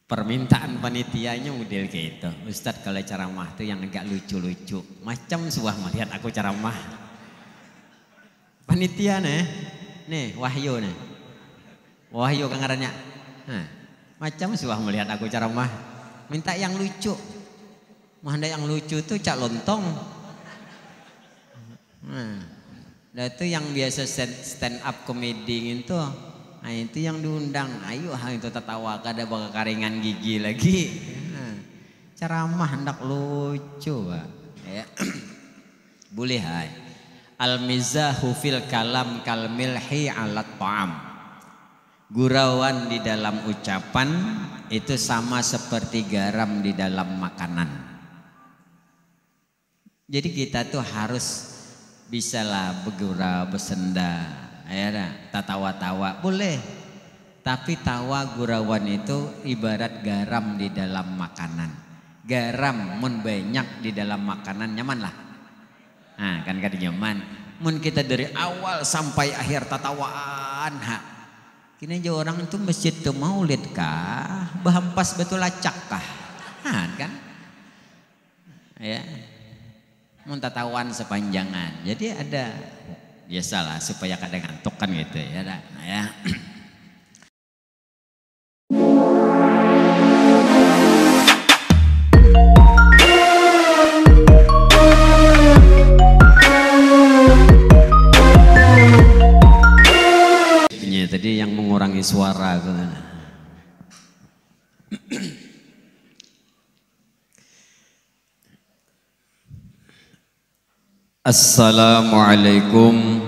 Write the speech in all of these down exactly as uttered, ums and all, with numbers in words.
Permintaan panitianya model kayak itu. Ustadz, kalau ceramah tuh yang agak lucu-lucu. Macam suah melihat aku ceramah. Panitia nih. Nih, Wahyu nih. Wahyu kan ngarannya. Nah, macam suah melihat aku ceramah. Minta yang lucu. Mah yang lucu tuh Cak Lontong. Nah, dah tuh yang biasa stand, stand up comedy gitu. Nah, itu yang diundang. Ayo, ha, itu tertawa kada bakakaringan gigi lagi. Nah, ceramah hendak lucu, Pak. Ya. Boleh, hai. Al-mizahu fil kalam kal milhi alat ta'am. Gurauan di dalam ucapan itu sama seperti garam di dalam makanan. Jadi kita tuh harus bisalah begurau, besenda, ya dah, tatawa-tawa, boleh. Tapi tawa gurauan itu ibarat garam di dalam makanan. Garam mun banyak di dalam makanan, nyaman lah. Nah, kan kada nyaman. Mun kita dari awal sampai akhir tatawaan, ha. Kini aja orang itu masjid ke maulid kah, bahampas batu lacak kah? Nah, kan? Ya. Mun tatawaan sepanjangan. Jadi ada, biasalah, supaya kada ngantuk kan gitu, ya dah. Nah, ya. Nya tadi yang mengurangi suara tuh. Assalamualaikum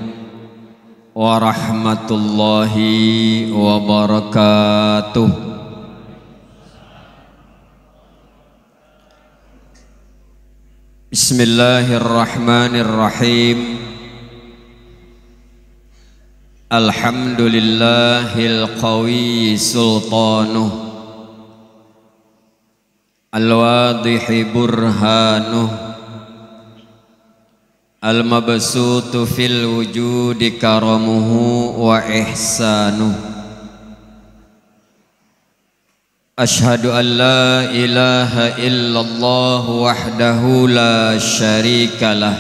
warahmatullahi wabarakatuh. Bismillahirrahmanirrahim. Alhamdulillahil qawi sultanuh. Al-wadihi burhanuh, al-mabsutu fil wujudi karamuhu wa ihsanuh. Asyhadu an la ilaha illallah wahdahu la syarikalah,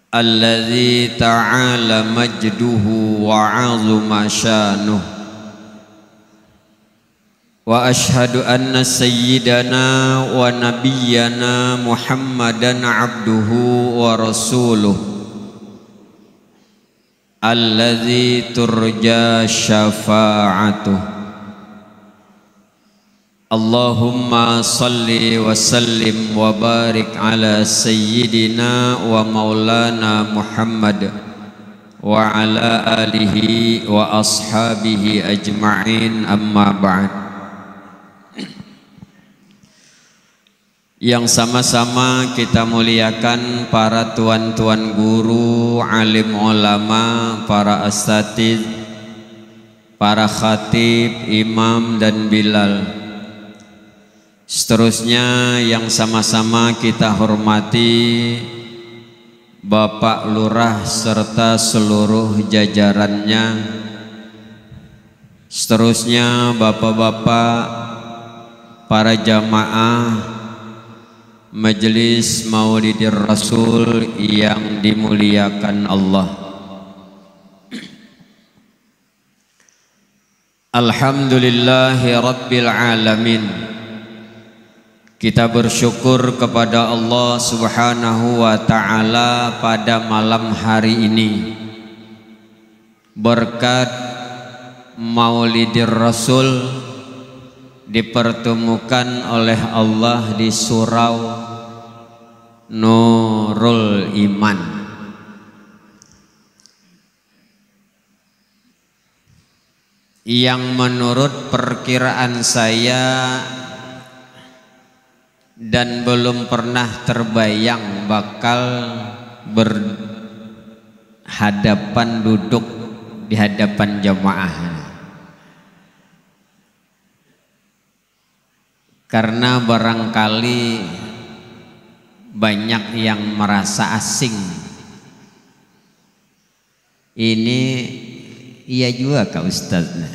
alladzi ta'ala majduhu wa 'azuma syanuh. Wa asyhadu anna sayyidana wa nabiyyana Muhammadan abduhu wa rasuluh, alladzi turja syafa'atuh. Allahumma salli wa sallim wa barik ala sayyidina wa maulana Muhammad wa ala alihi wa ashabihi ajma'in, amma ba'd. Yang sama-sama kita muliakan para tuan-tuan guru, alim ulama, para asatidz, para khatib, imam, dan bilal. Seterusnya yang sama-sama kita hormati Bapak Lurah serta seluruh jajarannya. Seterusnya bapak-bapak, para jamaah Majelis Maulidir Rasul yang dimuliakan Allah. Alhamdulillahi Rabbil Alamin. Kita bersyukur kepada Allah Subhanahu wa Ta'ala pada malam hari ini. Berkat Maulidir Rasul dipertemukan oleh Allah di surau Nurul Iman. Yang menurut perkiraan saya dan belum pernah terbayang bakal berhadapan duduk di hadapan jamaah. Karena barangkali banyak yang merasa asing. Ini iya jua kah Ustaz? Nah.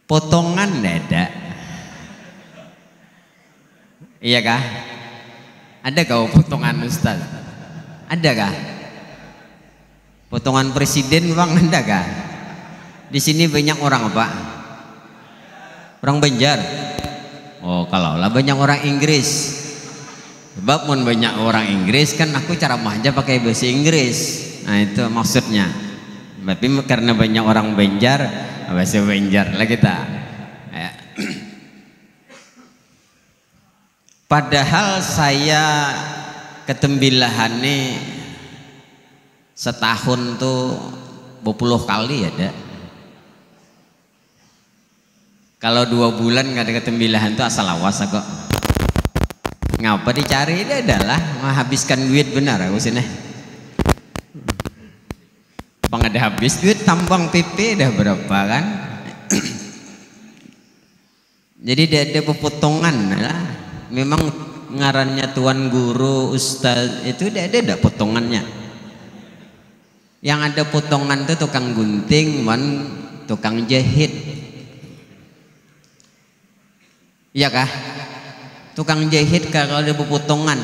Potongan dada. Iya kah? Ada kah potongan, Ustaz? Ada kah? Potongan presiden, Bang, ada kah? Di sini banyak orang apa? Orang Banjar. Oh, kalau lah banyak orang Inggris. Sebab mun banyak orang Inggris kan aku ceramah aja pakai bahasa Inggris. Nah, itu maksudnya. Tapi karena banyak orang Banjar, bahasa Banjar lah kita. Ya. Padahal saya ketembilahan nih setahun tuh berpuluh kali ada. Kalau dua bulan nggak ada ketembilahan tuh asal awas aku. Ngapa dicari, ini adalah menghabiskan duit benar aku sini. Pang ada habis duit tambang P P dah berapa kan? Jadi dia ada pepotongan lah. Memang ngarannya tuan guru, ustaz itu dia ada, ada potongannya. Yang ada potongan tuh tukang gunting, wan tukang jahit. Iya kah? Tukang jahit kalau ada pepotongan,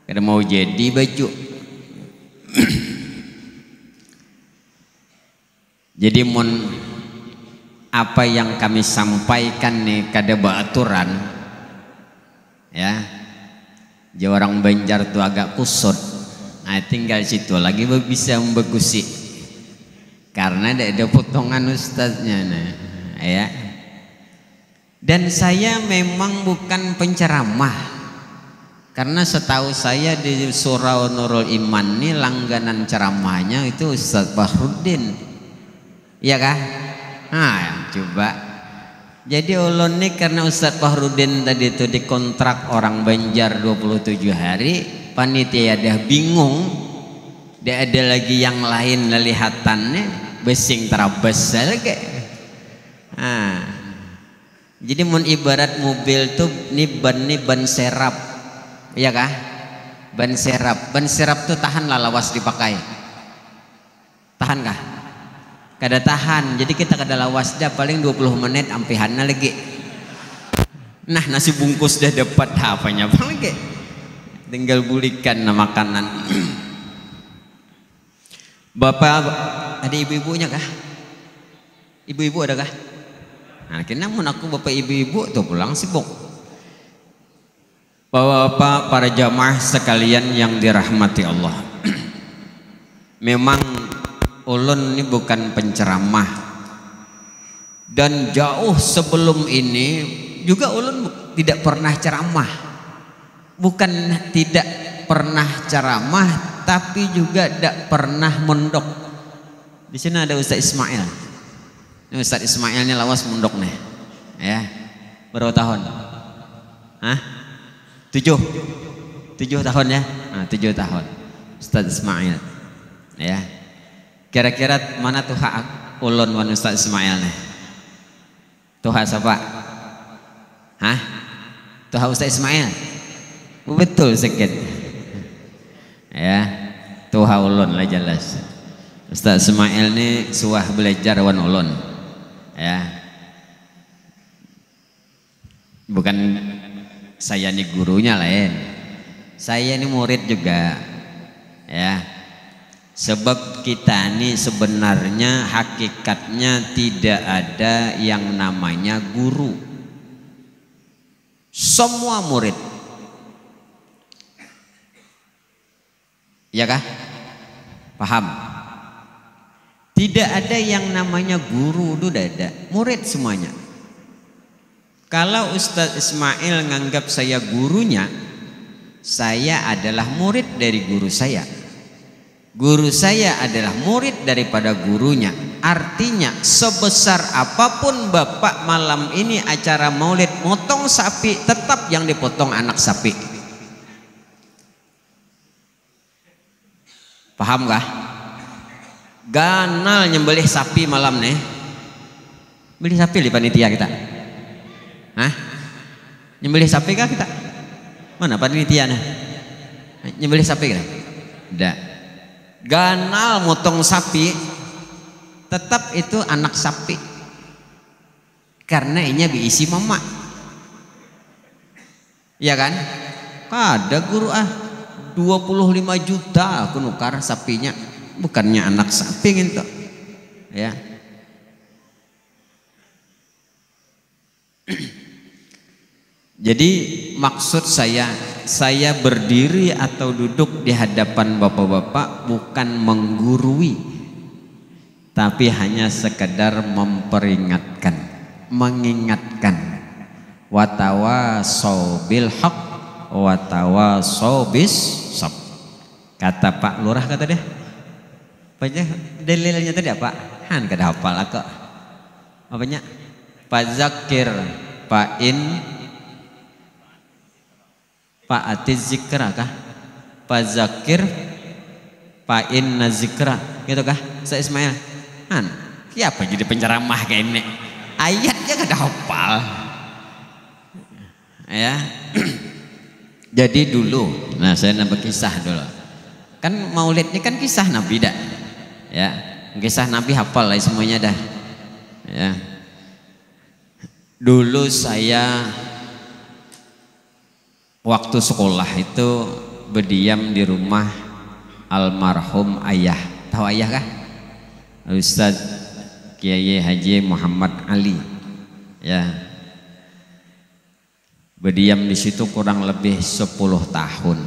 kada mau jadi baju. Jadi mun apa yang kami sampaikan nih kada beraturan, ya, jadi orang Banjar tuh agak kusut. Nah, tinggal situ lagi bisa membagusi karena ada, ada potongan ustaznya, nah, ya. Dan saya memang bukan penceramah. Karena setahu saya di Surau Nurul Iman ini langganan ceramahnya itu Ustadz Bahruddin. Iya kah? Nah, coba. Jadi ulun nih karena Ustadz Bahruddin tadi itu dikontrak orang Banjar dua puluh tujuh hari, panitia dah bingung. Dia ada lagi yang lain lelihatannya, besing terabas lagi. Nah, jadi mun ibarat mobil tuh ni ban, ni ban serap, iya kah? Ban serap, ban serap tuh tahan lah lawas dipakai. Tahan kah? Kada tahan. Jadi kita kada lawas dah, paling dua puluh menit ampihannya lagi. Nah, nasi bungkus dah dapat, apanya apa lagi? Tinggal bulikan nah makanan. Bapak, ada ibu-ibunya kah? Ibu-ibu ada kah? Nah, kena mun aku bapak ibu-ibu tuh pulang sibuk. Bapak-bapak, para jamaah sekalian yang dirahmati Allah. Memang ulun ini bukan penceramah. Dan jauh sebelum ini juga ulun tidak pernah ceramah. Bukan tidak pernah ceramah, tapi juga tidak pernah mondok. Di sini ada Ustaz Ismail. Ini Ustaz Ismail ini lawas mondok nih. Ya. Berapa tahun? Hah? Tujuh. Tujuh tahun ya? Nah, tujuh tahun. Ustaz Ismail. Ya. Kira-kira mana tuha ulun wan Ustaz Ismail nih? Tuha siapa? Hah? Tuha Ustaz Ismail? Betul sikit. Ya. Tuha ulun lah jelas. Ustaz Ismail ni suah belajar wan ulun. Ya. Bukan saya ni gurunya lain. Saya ni murid juga. Ya. Sebab kita ni sebenarnya hakikatnya tidak ada yang namanya guru. Semua murid. Ya kah? Paham? Tidak ada yang namanya guru tu, tidak ada. Murid semuanya. Kalau Ustadz Ismail nganggap saya gurunya, saya adalah murid dari guru saya. Guru saya adalah murid daripada gurunya. Artinya, sebesar apapun bapak malam ini acara maulid motong sapi, tetap yang dipotong anak sapi. Paham kah? Ganal nyembelih sapi malam nih. Beli sapi di panitia kita. Hah? Nyembelih sapi kah kita? Mana panitia nih? Nyembelih sapi kita? Tidak. Ganal motong sapi, tetap itu anak sapi. Karena inya beisi mama. Ya kan? Kada guru ah, dua puluh lima juta aku nukar sapinya. Bukannya anak sapi ngintu. Ya. Jadi maksud saya, saya berdiri atau duduk di hadapan bapak-bapak bukan menggurui, tapi hanya sekedar memperingatkan, mengingatkan. Watawa sobil haq, watawa sobis sab. Kata Pak Lurah kata deh. Apa aja dalilnya tadi apa? Han kada hafal aku. Apanya? Pazakir, pain, paati zikra kah? Pazakir, pain nazikra, gitu kah? Sa Ismail. Han, siapa jadi penceramah kayak ini? Ayatnya kada hafal. Ya. Jadi dulu, nah saya nambah kisah dulu. Kan maulid ini kan kisah Nabi dah. Ya, kisah Nabi hafal lah semuanya dah. Ya. Dulu saya waktu sekolah itu berdiam di rumah almarhum ayah. Tahu ayah kah? Ustadz Kiai Haji Muhammad Ali. Ya. Berdiam di situ kurang lebih sepuluh tahun.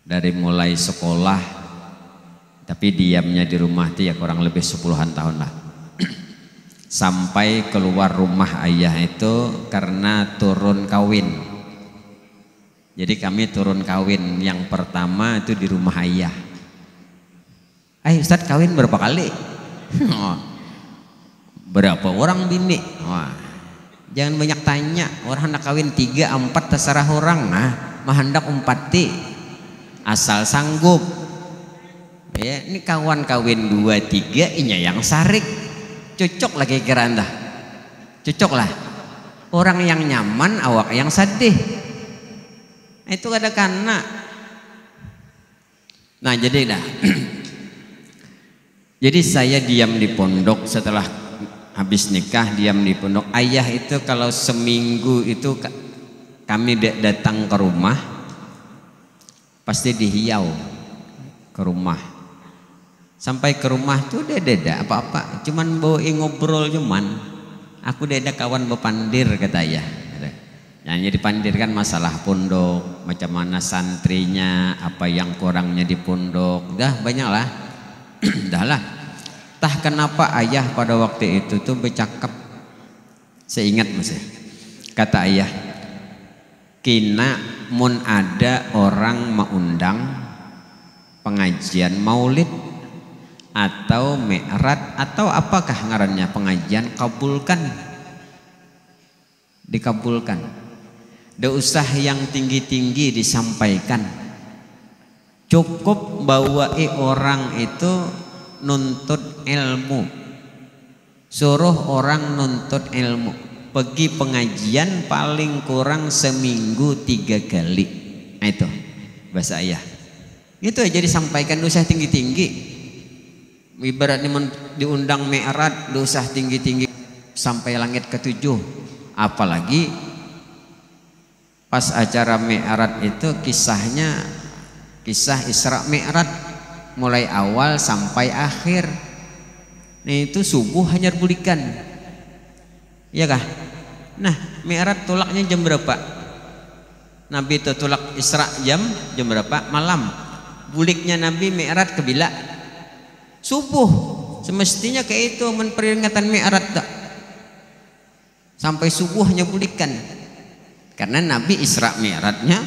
Dari mulai sekolah, tapi diamnya di rumah itu ya kurang lebih sepuluhan tahun lah. Sampai keluar rumah ayah itu karena turun kawin. Jadi kami turun kawin yang pertama itu di rumah ayah. "Ai Ustadz, kawin berapa kali?" "Berapa orang bini?" Wah, jangan banyak tanya, orang hendak kawin tiga, empat, terserah orang. Nah, mahandak umpati. Asal sanggup. Ya, ini kawan kawin dua, tiga, inya yang sarik. Cocok lagi kira dah. Cocok lah. Orang yang nyaman, awak yang sadih. Nah, itu kada kana. Nah, jadi dah. Jadi saya diam di pondok setelah habis nikah, diam di pondok. Ayah itu kalau seminggu itu ka-, kami da-, datang ke rumah, pasti dihiau ke rumah. Sampai ke rumah tuh dia deda apa-apa, cuman bawa ngobrol cuman. Aku deda kawan bepandir kata ayah. Nah, jadi pandir kan masalah pondok, macam mana santrinya, apa yang kurangnya di pondok, dah banyak lah. Dah lah. Tah kenapa ayah pada waktu itu tuh bercakap? Saya ingat masih. Kata ayah, "Kina mun ada orang maundang pengajian maulid atau mi'rad atau apakah ngarannya pengajian, kabulkan." Dikabulkan. Nda usah yang tinggi-tinggi disampaikan. Cukup bawai orang itu nuntut ilmu. Suruh orang nuntut ilmu. Pergi pengajian paling kurang seminggu tiga kali. Nah, itu bahasa ayah. Itu aja disampaikan, nda usah tinggi-tinggi. Ibaratnya mun diundang mi'rad, nda usah tinggi-tinggi sampai langit ketujuh. Apalagi pas acara mi'rad itu kisahnya kisah Isra Mi'raj mulai awal sampai akhir. Nah, itu subuh hanyar bulikan. Iya kah? Nah, mi'rad tulaknya jam berapa? Nabi itu tulak Isra jam, jam berapa? Malam. Buliknya Nabi mi'rad ke bila? Subuh. Semestinya kayak itu, mun peringatan mi'rad tu. Sampai subuhnya bulikan. Karena Nabi Isra Mi'rajnya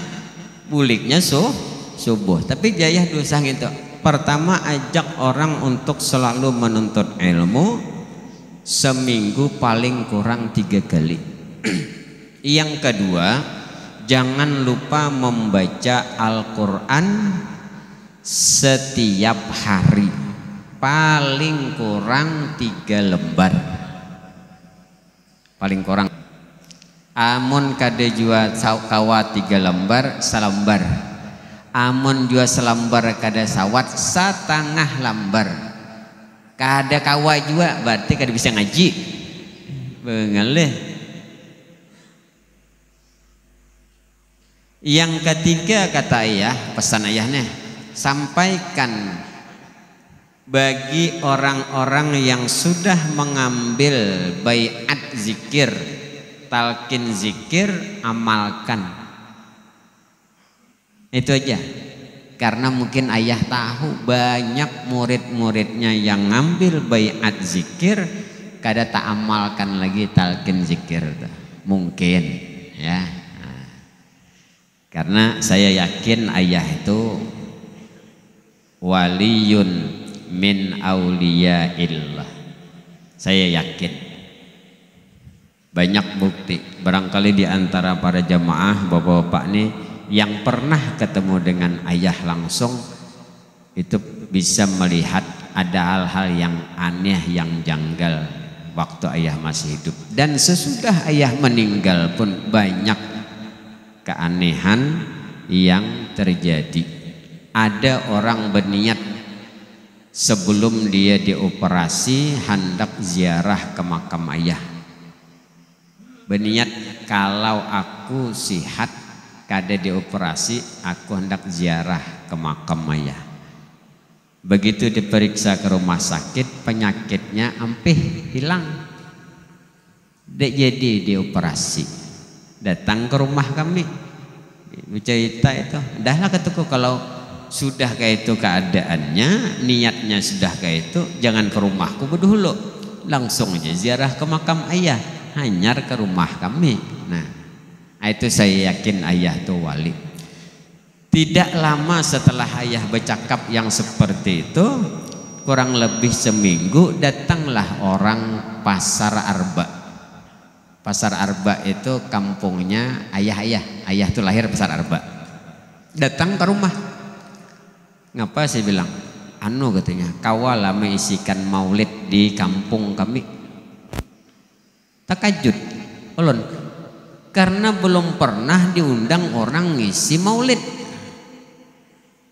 buliknya su-, subuh. Tapi jayah dosa ngintu. Pertama, ajak orang untuk selalu menuntut ilmu, seminggu paling kurang tiga kali. Yang kedua, jangan lupa membaca Al-Quran setiap hari. Paling kurang tiga lembar. Paling kurang. Amun kada jua sa-, kawa tiga lambar, salambar. Amun jua salambar kada sawat, satangah lambar. Kada kawa jua, berarti kada bisa ngaji. Pengelih. Yang ketiga, kata ayah, pesan ayahnya, sampaikan bagi orang-orang yang sudah mengambil baiat zikir, talqin zikir, amalkan. Itu aja. Karena mungkin ayah tahu banyak murid-muridnya yang ngambil baiat zikir, kada taamalkan lagi talqin zikir tuh. Mungkin, ya. Nah. Karena saya yakin ayah itu waliyun min auliyaillah. Saya yakin. Banyak bukti. Barangkali di antara para jamaah, bapak-bapak nih, yang pernah ketemu dengan ayah langsung, itu bisa melihat ada hal-hal yang aneh, yang janggal waktu ayah masih hidup. Dan sesudah ayah meninggal pun banyak keanehan yang terjadi. Ada orang berniat sebelum dia dioperasi, hendak ziarah ke makam ayah. Berniat, "Kalau aku sihat, kada dioperasi, aku hendak ziarah ke makam ayah." Begitu diperiksa ke rumah sakit, penyakitnya ampih hilang. Ndak jadi dioperasi. Datang ke rumah kami. Bercerita itu. Dahlah, kataku, kalau sudah kayak itu keadaannya, niatnya sudah kayak itu, jangan ke rumahku bedahulu. Langsung aja ziarah ke makam ayah. Hanyar ke rumah kami. Nah, itu saya yakin ayah tuh wali. Tidak lama setelah ayah bercakap yang seperti itu, kurang lebih seminggu, datanglah orang Pasar Arba. Pasar Arba itu kampungnya ayah-ayah. Ayah tuh lahir Pasar Arba. Datang ke rumah. "Ngapa?" saya bilang. "Anu," katanya, "kawa lah meisikan maulid di kampung kami." Takajut ulun, karena belum pernah diundang orang ngisi maulid.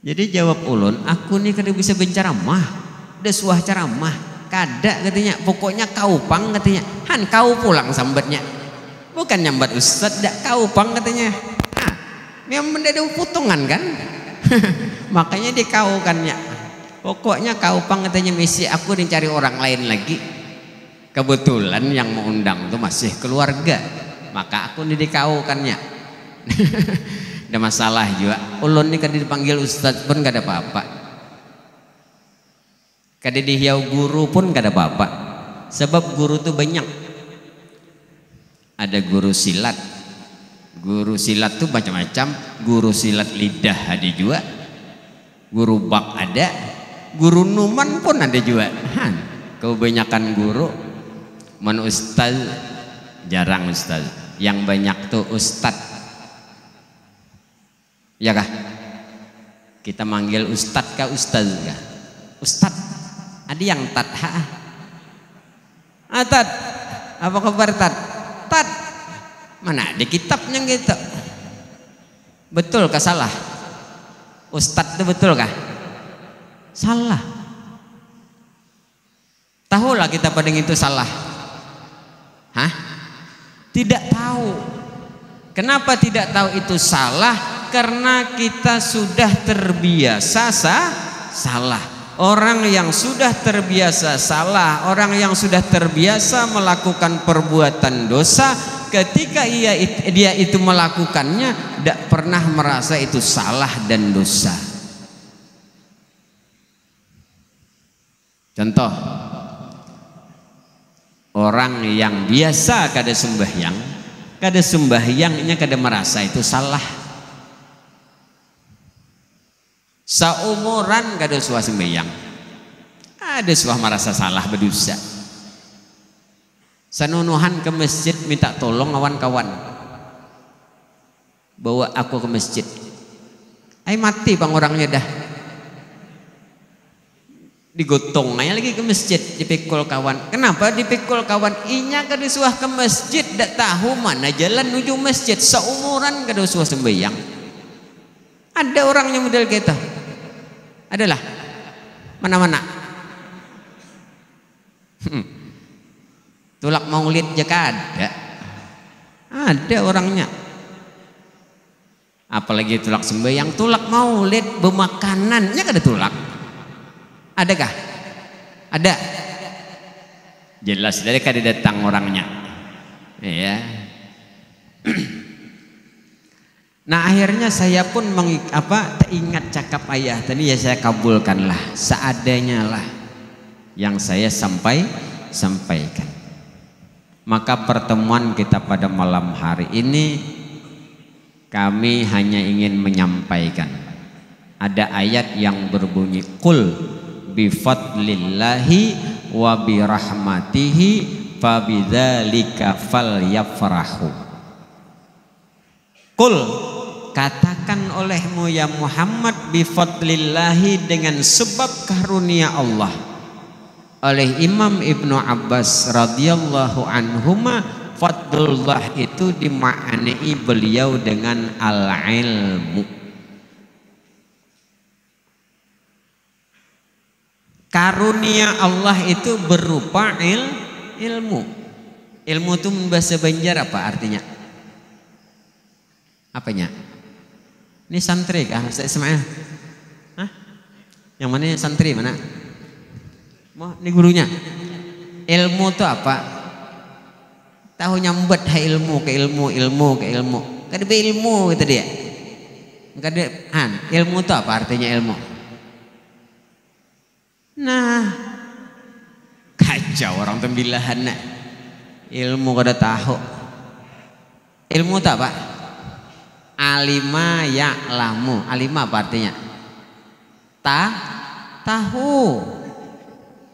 Jadi jawab ulun, "Aku ni kada bisa benceramah, da suah ceramah, kada," katanya. "Pokoknya kau pang," katanya. "Han, kau pulang sambatnya. Bukan nyambat ustad, dak, kau pang," katanya. Nah, memang ndak ada putungan kan? Makanya dikaukannya. "Pokoknya kau pang," katanya, "misi, aku dicari orang lain lagi." Kebetulan yang mengundang tu masih keluarga, maka aku ni dikaukannya. Ada masalah jua. Ulun ni kada dipanggil ustad pun kada apa-apa. Kada dihiau guru pun kada apa-apa. Sebab guru tu banyak. Ada guru silat. Guru silat tu macam-macam. Guru silat lidah ada jua. Guru bak ada, guru numan pun ada jua. Han, kebanyakan guru. Mun ustaz, jarang ustaz. Yang banyak tu ustad. Ya kah? Kita manggil ustad kah, ustaz kah? Ustad. Ada yang tad, ha? Ah, tad. Apa kabar, tad? Tad. Mana ada kitabnya gitu? Betul kah salah? Ustad tu betul kah? Salah. Tahulah kita pada itu salah. Hah? Tidak tahu. Kenapa tidak tahu itu salah? Karena kita sudah terbiasa sa-, salah. Orang yang sudah terbiasa salah, orang yang sudah terbiasa melakukan perbuatan dosa, ketika ia it-, dia itu melakukannya, tidak pernah merasa itu salah dan dosa. Contoh, orang yang biasa kada sembahyang, kada sembahyangnya kada merasa itu salah. Saumuran kada suah sembahyang, kada suah merasa salah, berdosa. Sanunuhan ke masjid minta tolong awan kawan. Bawa aku ke masjid. Ai mati pang orangnya dah. Digotong aja lagi ke masjid, dipikul kawan. Kenapa dipikul kawan? Inya kada suah ke masjid, dak tahu mana jalan nuju masjid. Saumuran kada suah sembahyang. Ada orangnya model kita. Adalah. Mana-mana. Hmm. Tulak maulid ja kada. Ada orangnya. Apalagi tulak sembahyang, tulak maulid, bemakanan, nya kada tulak. Adakah? Ada. Jelas dari kada datang orangnya. Ya. Nah, akhirnya saya pun mengik-, apa, teringat cakap ayah tadi, ya saya kabulkanlah, seadanya lah yang saya sampai, sampaikan. Maka pertemuan kita pada malam hari ini, kami hanya ingin menyampaikan. Ada ayat yang berbunyi, "Qul bifadlillahi wa birahmatihi fabidzalika falyafrahu." Qul, katakan olehmu ya Muhammad, bifadlillahi, dengan sebab karunia Allah. Oleh Imam Ibnu Abbas radhiyallahu anhuma, fadlullah itu dimaknai beliau dengan al-ilmu. Karunia Allah itu berupa il-, ilmu. Ilmu itu bahasa Banjar apa artinya? Apanya? Ini santri kah, Ustaz Ismail? Hah? Yang mana yang santri mana? Mau ini gurunya. Ilmu itu apa? Tahu nyambat ha ilmu ke ilmu, ilmu ke ilmu. Kada ilmu gitu dia. Kada, han, ilmu itu apa artinya ilmu? Nah, kacau orang tembilahan nak. Ilmu kada tahu. Ilmu itu apa? Alima ya'lamu. Alima apa artinya? Ta-, tahu.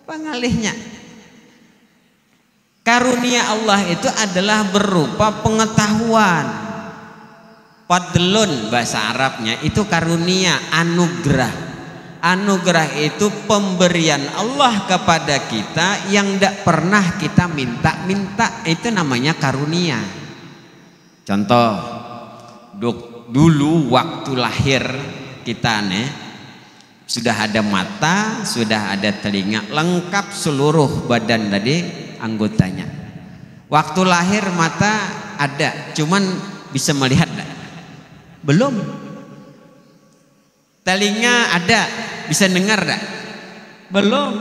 Pangalihnya. Karunia Allah itu adalah berupa pengetahuan. Fadlun bahasa Arabnya itu karunia, anugerah. Anugerah itu pemberian Allah kepada kita yang tidak pernah kita minta-minta. Itu namanya karunia. Contoh, duk-, dulu waktu lahir kita nih, sudah ada mata, sudah ada telinga, lengkap seluruh badan tadi anggotanya. Waktu lahir mata ada, cuman bisa melihat dak? Belum. Telinga ada, bisa dengar dak? Belum.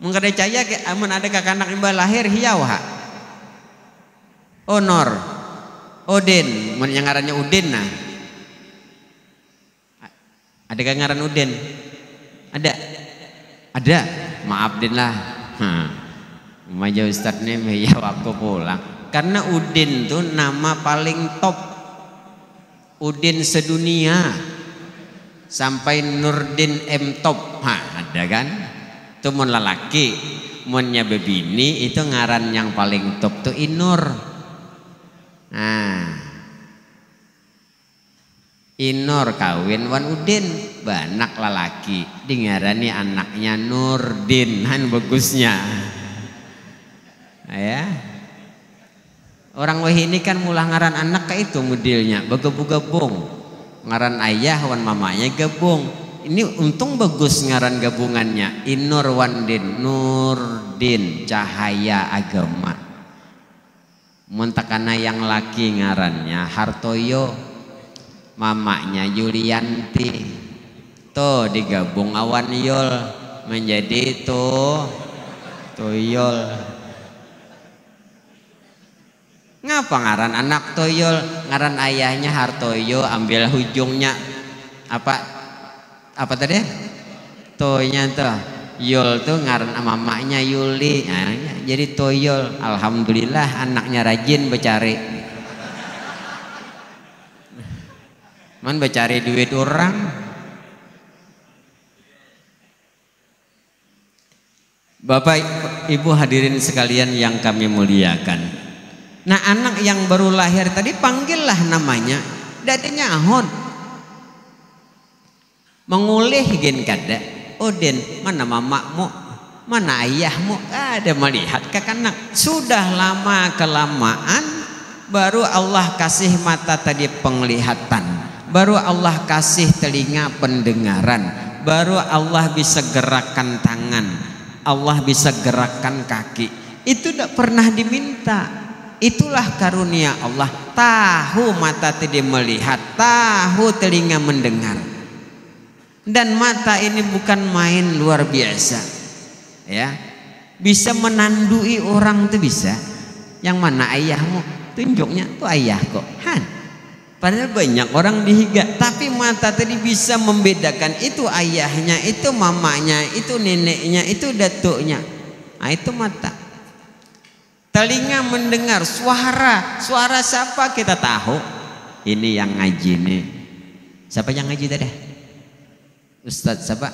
Mun kada caya, ke-, amun ada kakanak imbah lahir, hiau ha. Oh Nor, Odin, mun yang ngarannya Udin nah. Ada kan ngaran Udin? Ada? Ada? Maaf Din lah. Hah. Maja Ustadz nih, ya aku pulang. Karena Udin tuh nama paling top. Udin sedunia. Sampai Nurdin M Top. Hah, ada kan? Tuh mun lalaki, munnya bebini itu ngaran yang paling top tuh Inur. Nah, Inur kawin wan Udin, banak lalaki, dingarani anaknya Nurdin, han bagusnya. Ya. Orang wahini kan mulah ngaran anak ka itu modelnya, bagabu-gabung. Ngaran ayah wan mamanya gabung. Ini untung bagus ngaran gabungannya, Inur wan Din, Nurdin, cahaya agama. Mun takana yang laki ngarannya Hartoyo, mamanya Yulianti. Tuh digabung awan Yul menjadi tuh Tuyul. Ngapa ngaran anak Tuyul? Ngaran ayahnya Hartoyo, ambil hujungnya apa? Apa tadi? Tonya tuh. Yul tuh ngaran mamanya Yuli. Nah, jadi Toyol. Alhamdulillah anaknya rajin becari. Man becari duit orang. Bapak Ibu hadirin sekalian yang kami muliakan. Nah, anak yang baru lahir tadi panggillah namanya. Tidak ada nyahut. Mengulih gin kada. Udin, mana mamakmu? Mana ayahmu? Kada melihat kakanak. Sudah lama kelamaan baru Allah kasih mata tadi penglihatan. Baru Allah kasih telinga pendengaran. Baru Allah bisa gerakan tangan. Allah bisa gerakan kaki. Itu tidak pernah diminta. Itulah karunia Allah. Tahu mata tadi melihat, tahu telinga mendengar. Dan mata ini bukan main, luar biasa. Ya. Bisa menandui orang tuh bisa. Yang mana ayahmu? Tunjuknya tuh ayah kok. Han. Padahal banyak orang dihiga, tapi mata tadi bisa membedakan itu ayahnya, itu mamanya, itu neneknya, itu datuknya. Nah, itu mata. Telinga mendengar suara, suara siapa kita tahu. Ini yang ngaji nih. Siapa yang ngaji tadi? Ustadz siapa?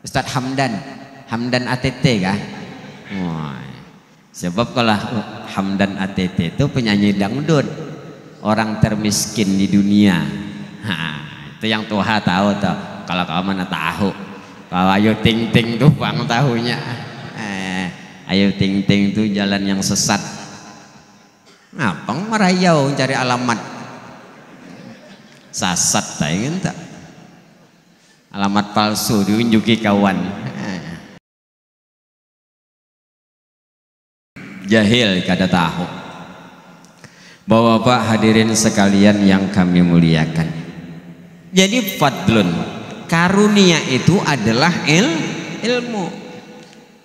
Ustadz Hamdan. Hamdan A T T kah? Wah. Sebab kalau Hamdan A T T itu penyanyi dangdut, orang termiskin di dunia. Ha, itu yang tuha tahu tuh. Kalau kamu mana tahu. Kalau Ayu Ting Ting tuh bang tahunya. Eh, Ayu Ting Ting tuh jalan yang sesat. Ngapang merayau cari alamat? Sasat, tak ingin tak? Alamat palsu diunjuki kawan. Eh. Jahil, kada tahu. Bapak-bapak, hadirin sekalian yang kami muliakan. Jadi fadlun, karunia itu adalah il-, ilmu.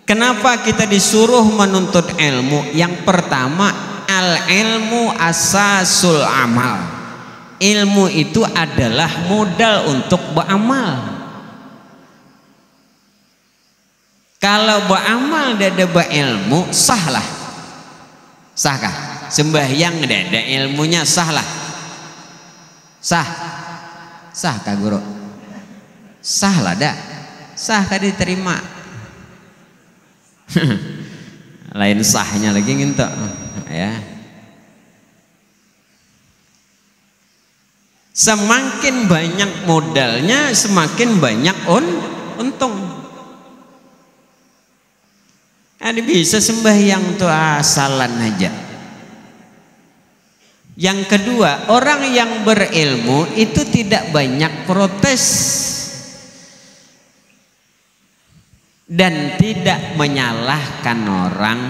Kenapa kita disuruh menuntut ilmu? Yang pertama, al ilmu asasul amal. Ilmu itu adalah modal untuk beramal. Kalau beramal dada berilmu, sahlah. Sahkah? Sembahyang dada ilmunya, sahlah. Sah. Sahkah guru? Sahlah dah. Sahkah diterima? Lain sahnya lagi ngintu. Ya. Semakin banyak modalnya, semakin banyak un-, untung. Ada bisa sembahyang tu asalan aja. Yang kedua, orang yang berilmu itu tidak banyak protes dan tidak menyalahkan orang.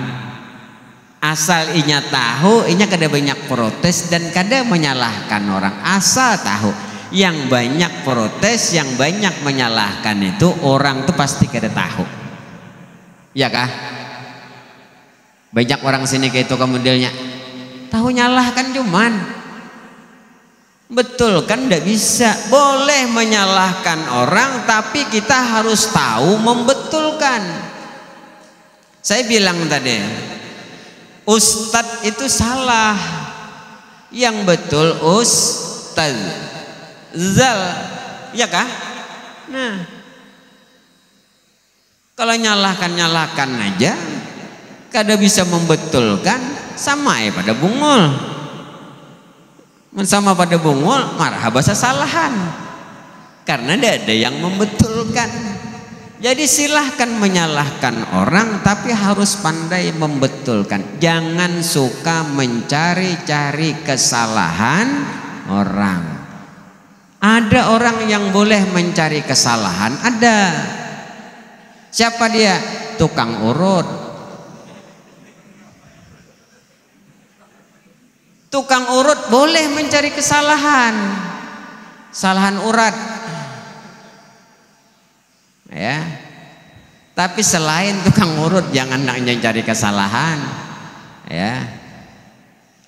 Asal inya tahu, inya kada banyak protes dan kada menyalahkan orang. Asal tahu, yang banyak protes, yang banyak menyalahkan itu orang tu pasti kada tahu. Ya kah? Banyak orang sini kayak itu modelnya. Tahu nyalahkan cuman. Betul kan ndak bisa. Boleh menyalahkan orang, tapi kita harus tahu membetulkan. Saya bilang tadi, ustadz itu salah. Yang betul ustadz. Zal, ya kah? Nah, kalau nyalahkan-nyalahkan aja, kada bisa membetulkan, sama aja pada bungul. Mun sama pada bungul, marah basasalahan. Karena tidak ada yang membetulkan. Jadi silahkan menyalahkan orang, tapi harus pandai membetulkan. Jangan suka mencari-cari kesalahan orang. Ada orang yang boleh mencari kesalahan, ada. Siapa dia? Tukang urut. Tukang urut boleh mencari kesalahan. Salahan urat. Ya. Tapi selain tukang urut, jangan nak mencari kesalahan. Ya.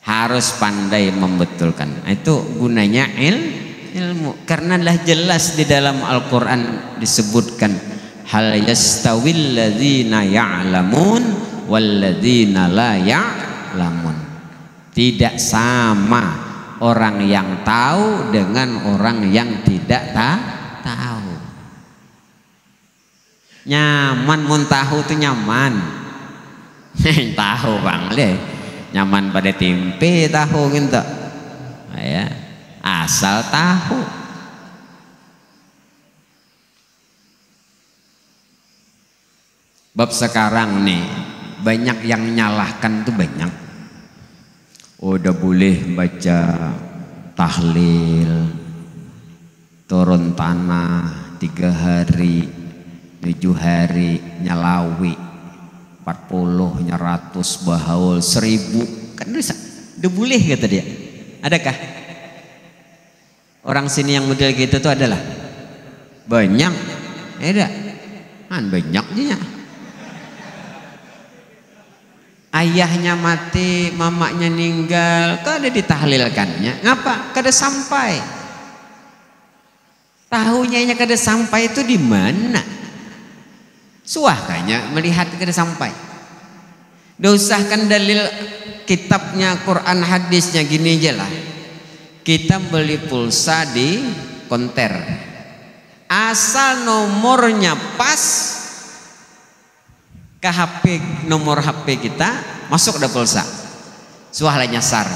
Harus pandai membetulkan. Itu gunanya il-, ilmu. Karena lah jelas di dalam Al-Quran disebutkan, "Hal yastawil ladzina ya'lamun wal ladzina la ya'lamun." Tidak sama orang yang tahu dengan orang yang tidak ta-, tahu. Nyaman mun tahu tu nyaman. Tahu pang leh. Nyaman pada timpe tahu gitu. Ya, asal tahu. Bab sekarang nih, banyak yang nyalahkan tuh banyak. Udah boleh baca tahlil, turun tanah tiga hari, tujuh hari, nyalawi. empat puluh nya ratus bahaul seribu kan bisa udah boleh kata dia. Adakah orang sini yang model gitu tuh adalah banyak? Ada kan banyak aja. Ayahnya mati, mamanya ninggal, kada ditahlilkannya. Ngapa? Kada sampai. Tahunya inya kada sampai itu di mana? Suah kanya melihat kada sampai. Dah usahkan dalil kitabnya, Quran, hadisnya, gini aja lah. Kita beli pulsa di konter. Asal nomornya pas ke H P, nomor H P kita, masuk dah pulsa. Suah lah nyasar.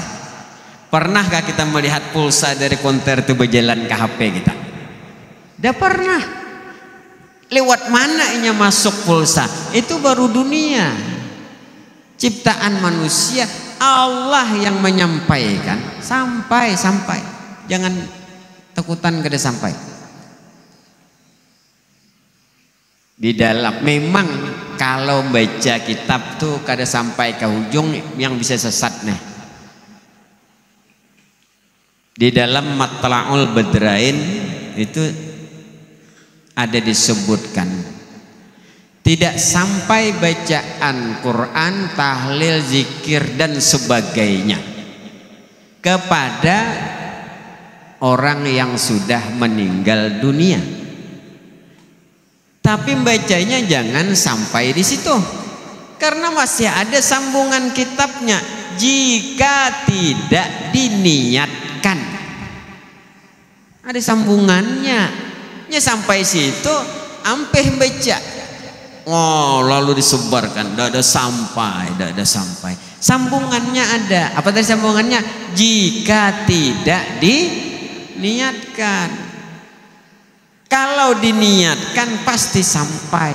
Pernahkah kita melihat pulsa dari konter itu berjalan ke H P kita? Dah pernah. Lewat mana inya masuk pulsa? Itu baru dunia. Ciptaan manusia, Allah yang menyampaikan. Sampai, sampai. Jangan takutan kada sampai. Di dalam, memang kalau baca kitab tuh kada sampai ke ujung yang bisa sesat nih. Di dalam Matla'ul Badrain itu ada disebutkan, tidak sampai bacaan Quran, tahlil, zikir, dan sebagainya kepada orang yang sudah meninggal dunia. Tapi bacanya jangan sampai di situ. Karena masih ada sambungan kitabnya. Jika tidak diniatkan. Ada sambungannya. Nya sampai situ, ampih baca. Oh, lalu disebarkan. Dah ada sampai, dah ada sampai. Sambungannya ada. Apa tadi sambungannya? Jika tidak diniatkan. Kalau diniatkan pasti sampai.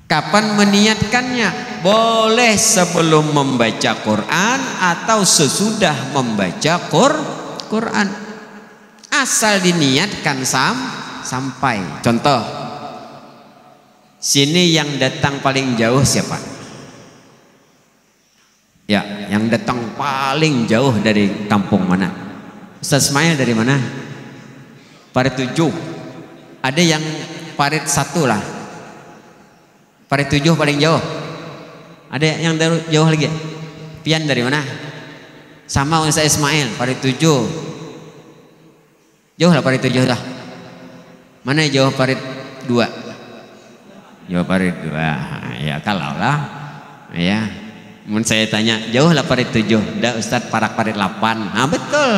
Kapan meniatkannya? Boleh sebelum membaca Quran atau sesudah membaca Qur Quran. Asal diniatkan sam sampai. Contoh, sini yang datang paling jauh siapa? Ya, yang datang paling jauh dari kampung mana? Ustaz Ismail dari mana? Parit tujuh. Ada yang parit satu lah. Parit tujuh paling jauh. Ada yang jauh lagi? Pian dari mana? Sama Ustaz Ismail, parit tujuh. Jauh lah parit tujuh lah. Mana jauh parit dua? Jauh parit dua. Ya kalau lah. Ya. Mun saya tanya, jauh lah parit tujuh. Dah Ustaz, parak parit lapan. Nah, betul.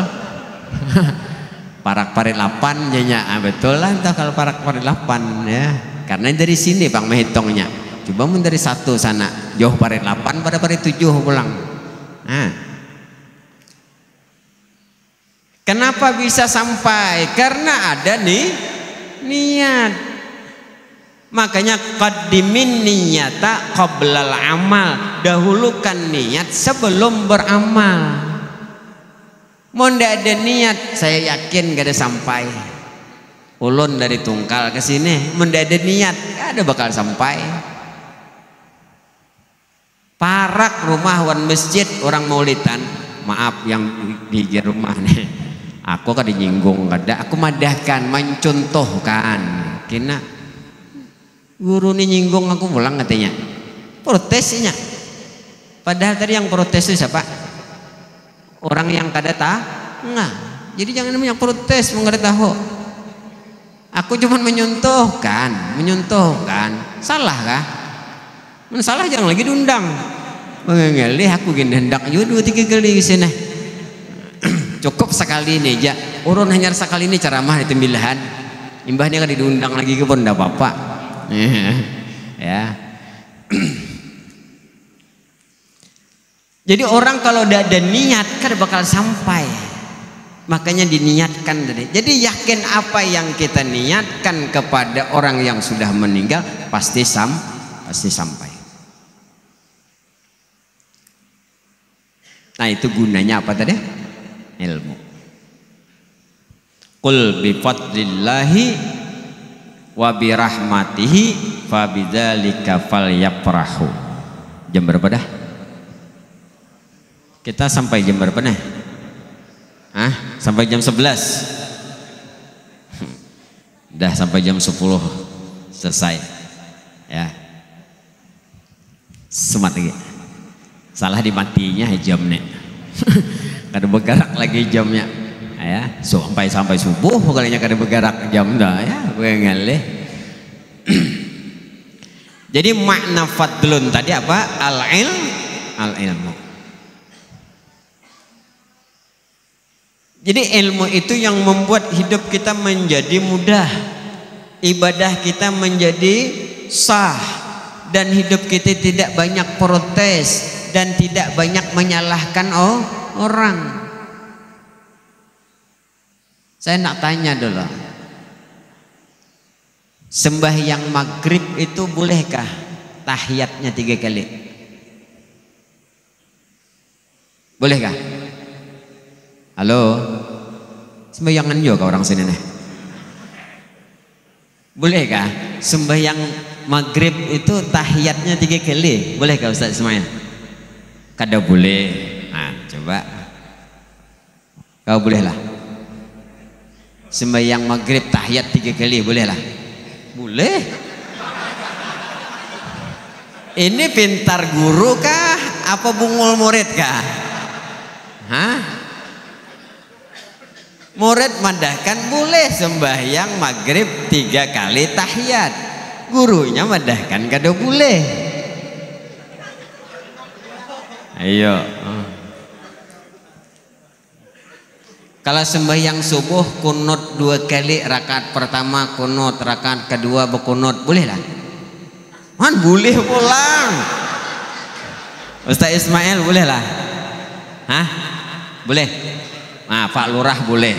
Parak parit lapan janya. Ah, betul lah entah kalau parak parit lapan ya. Karena dari sini bang menghitungnya. Coba mun dari satu sana, jauh parit lapan pada parit tujuh pulang. Nah. Kenapa bisa sampai? Karena ada ni niat. Makanya qaddimin niyata qablal amal. Dahulukan niat sebelum beramal. Mun ndak ada niat, saya yakin kada sampai. Ulun dari Tungkal ke sini, mun ndak ada niat, kada bakal sampai. Parak rumah wan masjid orang maulitan. Maaf yang di rumah nih. Aku kada nyinggung kada, aku madahkan, mencuntuhkan. Kena guru nih nyinggung aku pulang katanya. Protesnya. Padahal tadi yang protes itu siapa? Orang yang kada tahu. Nah, jadi jangan banyak protes mun kada tahu. Aku cuma menyuntuhkan, menyuntuhkan. Salah kah? Mun salah jangan lagi diundang. Mengelih aku gini hendak juga dua tiga kali di sini. Cukup sekali ini aja. Urun hanya sekali ini ceramah di tembilahan. Imbahnya kan diundang lagi ke pun tidak apa-apa. Ya. Jadi orang kalau tidak ada niat kan bakal sampai. Makanya diniatkan tadi. Jadi yakin apa yang kita niatkan kepada orang yang sudah meninggal pasti sam pasti sampai. Nah, itu gunanya apa tadi? Ilmu. Qul bi fadlillahi Wa birahmatihi fabidzalika falyafrahu. Jam berapa dah? Kita sampai jam berapa nih? Hah? Sampai jam sebelas. Dah sampai jam sepuluh selesai. Ya. Semat lagi. Salah dimatinya jam nih. Kada bergerak lagi jamnya. Ya, sampai sampai subuh kalinya kada bergerak jam dah ya. Gue ngalih. Jadi makna fadlun tadi apa? Al ilm, al ilmu. Jadi ilmu itu yang membuat hidup kita menjadi mudah, ibadah kita menjadi sah, dan hidup kita tidak banyak protes dan tidak banyak menyalahkan o- orang. Saya nak tanya dulu, sembahyang maghrib itu bolehkah tahiyatnya tiga kali? Bolehkah? Halo? Sembayangan juga orang sini nih. Bolehkah sembahyang maghrib itu tahiyatnya tiga kali? Bolehkah Ustaz Ismail? Kada boleh. Nah, coba. Kau bolehlah. Sembahyang maghrib tahiyat tiga kali, bolehlah. Boleh. Ini pintar guru kah? Apa bungul murid kah? Hah? Murid madahkan boleh sembahyang maghrib tiga kali tahiyat. Gurunya madahkan kada boleh. Ayo. Kalau sembahyang subuh kunut dua kali, rakaat pertama kunut, rakaat kedua bekunut, bolehlah? Man boleh pulang. Ustaz Ismail bolehlah? Hah? Boleh? Nah, Pak Lurah boleh.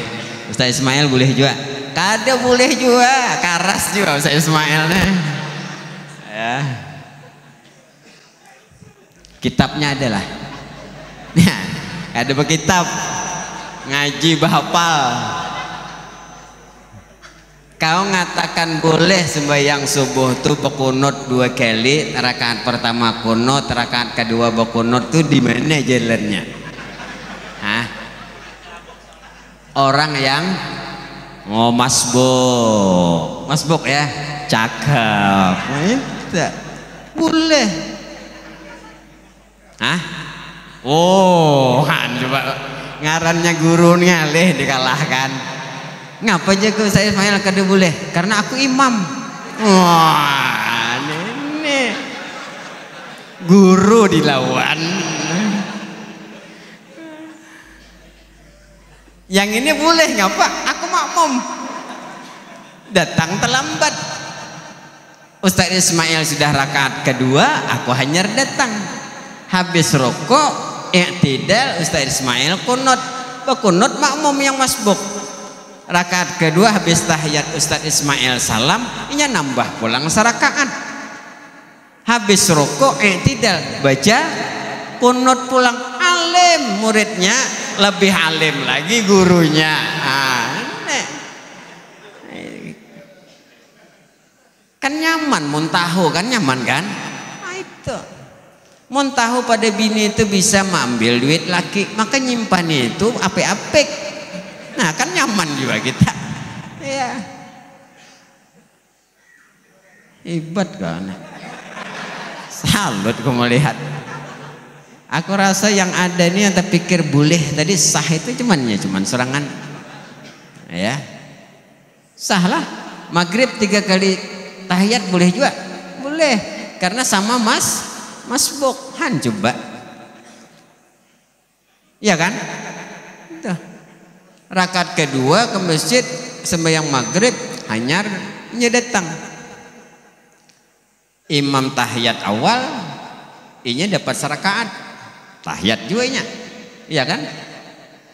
Ustaz Ismail boleh juga? Kada boleh juga, karas juga Ustaz Ismail nih. Ya. Kitabnya ada lah. Ya, ada berkitab. Ngaji bahapal. Kau ngatakan boleh sembahyang subuh tu bekunut dua kali, rakaat pertama kunut, rakaat kedua bekunut tu di mana jalannya? Hah? Orang yang, oh, masbuk. Masbuk ya? Cakep. Itu. Boleh. Hah? Oh, han, coba ngarannya guru ngalih dikalahkan. Ngapa jago saya Ismail kada boleh? Karena aku imam. Wah, ini guru dilawan. Yang ini boleh ngapa? Aku makmum. Datang terlambat. Ustaz Ismail sudah rakaat kedua, aku hanyar datang. Habis rukuk, i'tidal, Ustaz Ismail kunut. Bekunut makmum yang masbuk. Rakaat kedua habis tahiyat Ustaz Ismail salam, inya nambah pulang sarakaat. Habis rukuk, i'tidal, baca kunut pulang. Alim muridnya, lebih alim lagi gurunya. Ah, nek. Kan nyaman mun tahu kan, nyaman kan? Nah, itu. Mun tahu pada bini itu bisa maambil duit laki, maka nyimpan itu apik-apik. Nah, kan nyaman juga kita. Ya. Hebat kau anak. Salut ku melihat. Aku rasa yang ada ni yang terpikir boleh tadi sah itu cuman ya cuman sorangan. Ya. Sah lah. Maghrib tiga kali tahiyat boleh juga. Boleh. Karena sama mas masbuk. Han coba. Iya kan? Tuh. Rakaat kedua ke masjid sembahyang maghrib hanyar inya datang. Imam tahiyat awal inya dapat sarakaat. Tahiyat juga inya. Iya kan?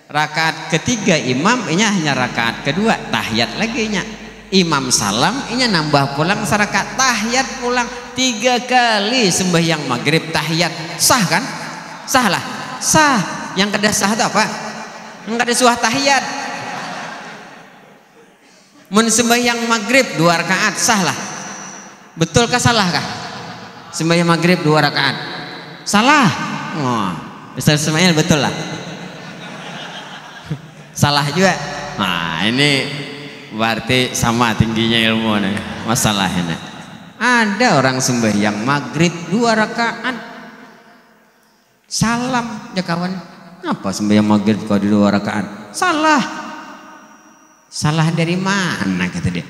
Rakaat ketiga imam inya hanya rakaat kedua, tahiyat lagi inya. Imam salam inya nambah pulang sarakaat, tahiyat pulang. Tiga kali sembahyang maghrib tahiyat. Sah kan? Sah lah. Sah. Yang kada sah itu apa? Yang kada suah tahiyat. Mun sembahyang maghrib dua rakaat, sah lah. Betul kah, salah kah? Sembahyang maghrib dua rakaat. Salah. Wah, Ustaz Ismail, betul lah. Salah juga. Nah, ini berarti sama tingginya ilmu nih. Masalah ini. Ada orang sembahyang maghrib dua rakaat. Salam, ya kawan. Kenapa sembahyang maghrib kau di dua rakaat? Salah. Salah dari mana, kata dia.